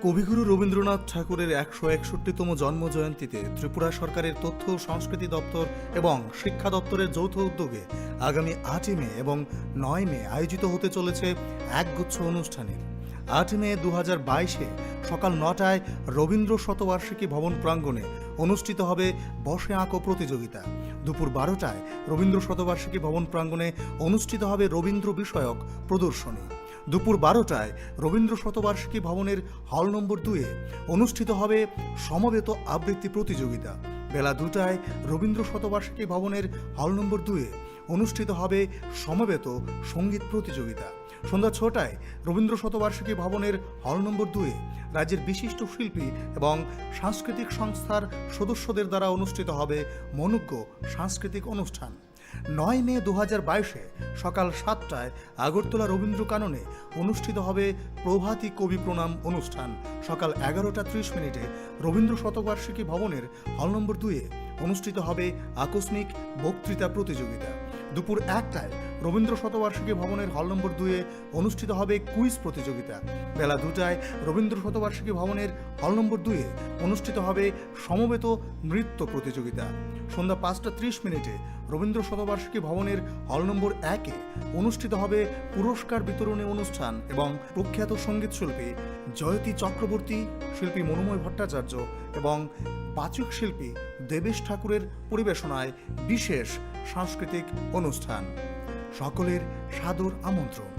কবিগুরু রবীন্দ্রনাথ ঠাকুরের একশো একষট্টিতম জন্ম জয়ন্তীতে ত্রিপুরা সরকারের তথ্য ও সংস্কৃতি দপ্তর এবং শিক্ষা দপ্তরের যৌথ উদ্যোগে আগামী আটই মে এবং নয় মে আয়োজিত হতে চলেছে একগুচ্ছ অনুষ্ঠানের। আটই মে দু হাজার বাইশে সকাল নটায় রবীন্দ্র শতবার্ষিকী ভবন প্রাঙ্গণে অনুষ্ঠিত হবে বসে আঁকো প্রতিযোগিতা। দুপুর বারোটায় রবীন্দ্র শতবার্ষিকী ভবন প্রাঙ্গণে অনুষ্ঠিত হবে রবীন্দ্র বিষয়ক প্রদর্শনী। দুপুর বারোটায় রবীন্দ্র শতবার্ষিকী ভবনের হল নম্বর দুয়ে অনুষ্ঠিত হবে সমবেত আবৃত্তি প্রতিযোগিতা। বেলা দুটায় রবীন্দ্র শতবার্ষিকী ভবনের হল নম্বর দুয়ে অনুষ্ঠিত হবে সমবেত সঙ্গীত প্রতিযোগিতা। সন্ধ্যা ছটায় রবীন্দ্র শতবার্ষিকী ভবনের হল নম্বর দুয়ে রাজ্যের বিশিষ্ট শিল্পী এবং সাংস্কৃতিক সংস্থার সদস্যদের দ্বারা অনুষ্ঠিত হবে মনোজ্ঞ সাংস্কৃতিক অনুষ্ঠান। নয় মে দু হাজার বাইশে সকাল সাতটায় আগরতলা রবীন্দ্র কাননে অনুষ্ঠিত হবে প্রভাতী কবি প্রণাম অনুষ্ঠান। সকাল এগারোটা ত্রিশ মিনিটে রবীন্দ্র শতবার্ষিকী ভবনের হল নম্বর দুয়ে অনুষ্ঠিত হবে আকস্মিক বক্তৃতা প্রতিযোগিতা। দুপুর একটায় রবীন্দ্র শতবার্ষিকী ভবনের হল নম্বর দুয়ে অনুষ্ঠিত হবে কুইজ প্রতিযোগিতা। বেলা দুটায় রবীন্দ্র শতবার্ষিকী ভবনের হল নম্বর দুয়ে অনুষ্ঠিত হবে সমবেত নৃত্য প্রতিযোগিতা। সন্ধ্যা পাঁচটা ত্রিশ মিনিটে রবীন্দ্র শতবার্ষিকী ভবনের হল নম্বর একে অনুষ্ঠিত হবে পুরস্কার বিতরণী অনুষ্ঠান এবং প্রখ্যাত সঙ্গীত শিল্পী জয়তী চক্রবর্তী, শিল্পী মনোময় ভট্টাচার্য এবং বাচক শিল্পী দেবেশ ঠাকুরের পরিবেশনায় বিশেষ সাংস্কৃতিক অনুষ্ঠান। সকলের সাদর আমন্ত্রণ।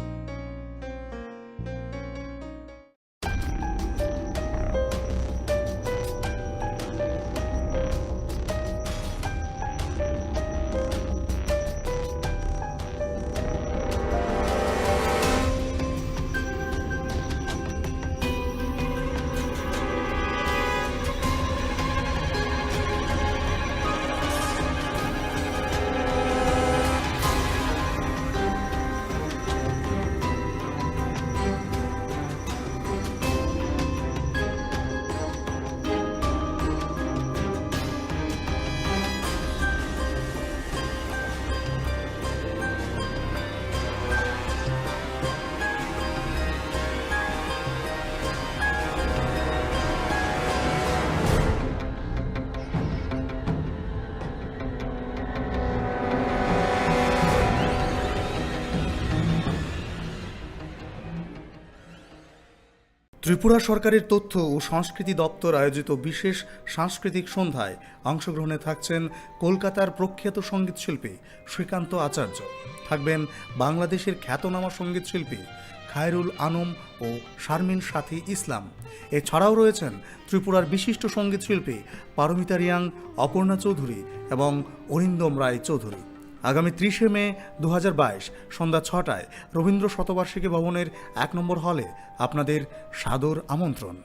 ত্রিপুরা সরকারের তথ্য ও সংস্কৃতি দপ্তর আয়োজিত বিশেষ সাংস্কৃতিক সন্ধ্যায় অংশগ্রহণে থাকছেন কলকাতার প্রখ্যাত সঙ্গীত শিল্পী শ্রীকান্ত আচার্য, থাকবেন বাংলাদেশের খ্যাতনামা সঙ্গীত শিল্পী খায়রুল আনম ও শারমিন সাথী ইসলাম। এছাড়াও রয়েছেন ত্রিপুরার বিশিষ্ট সঙ্গীত শিল্পী পারমিতা রিয়াং, অপর্ণা চৌধুরী এবং অরিন্দম রায় চৌধুরী। আগামী ত্রিশে মে দু হাজার বাইশ সন্ধ্যা ছটায় রবীন্দ্র শতবার্ষিকী ভবনের এক নম্বর হলে আপনাদের সাদর আমন্ত্রণ।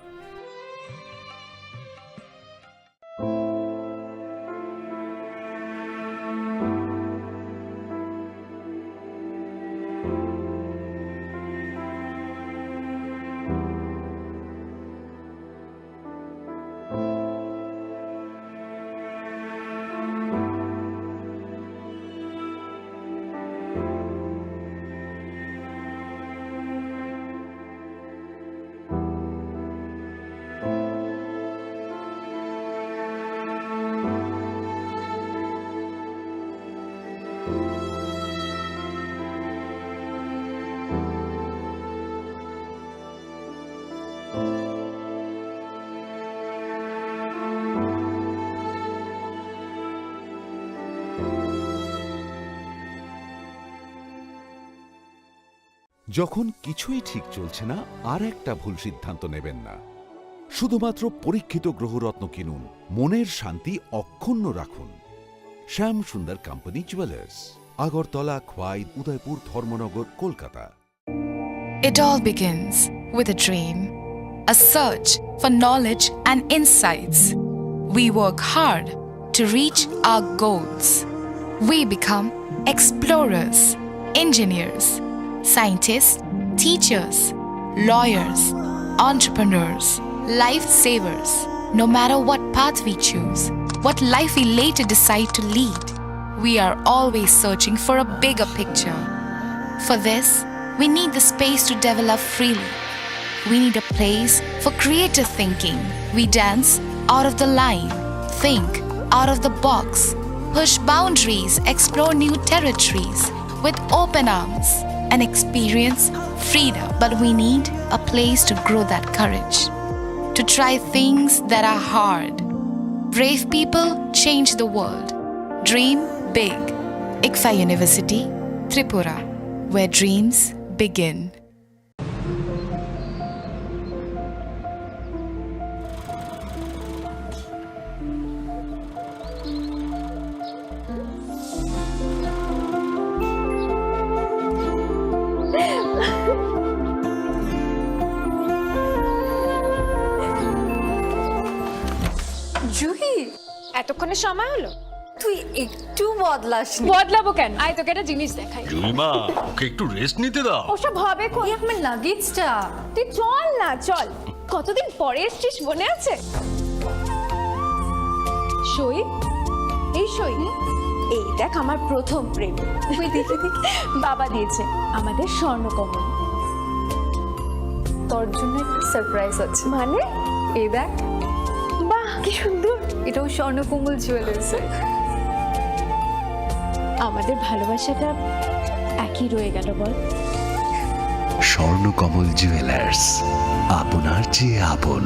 যখন কিছুই ঠিক চলছে না, আর একটা ভুল সিদ্ধান্ত নেবেন না। শুধুমাত্র পরীক্ষিত গ্রহরত্ন কিনুন, মনের শান্তি অক্ষুণ্ণ রাখুন। শ্যাম সুন্দর কোম্পানি জুয়েলার্স, আগরতলা, খোয়াই, উদয়পুর, ধর্মনগর, Kolkata. It all begins with a dream, a search for knowledge and insights. We work hard to reach our goals. We become explorers, engineers, scientists, teachers, lawyers, entrepreneurs, lifesavers. No matter what path we choose, what life we later decide to lead, we are always searching for a bigger picture. For this, we need the space to develop freely. We need a place for creative thinking. We dance out of the line, think out of the box, push boundaries, explore new territories with open arms, and experience freedom. But we need a place to grow that courage, to try things that are hard. Brave people change the world. Dream big. ICFAI University, Tripura, where dreams begin. Juhi, এতক্ষণে সময় হলো? তুই একটু বদলাসনি। বদলাবো কেন? আয়, তোকে একটা জিনিস দেখাই। জুইমা, ওকে একটু রেস্ট নিতে দাও। ওসব হবে কোন? এই আমার লাগেজটা। তুই চল না, চল। কতদিন পরে এসছিস, মনে আছে? সই, এই সই। এই দেখ, আমার প্রথম প্রেম। ওই দেখি, দেখি। বাবা দিয়েছে আমাদের স্বর্ণকমল। তোর জন্য একটা সারপ্রাইজ আছে। মানে? এই দেখ। বাহ, কি সুন্দর। এটাও স্বর্ণকমল জুয়েলার্স। আমাদের ভালোবাসাটা একই রয়ে গেল, বল? স্বর্ণকমল জুয়েলার্স, আপনার চেয়ে আপন।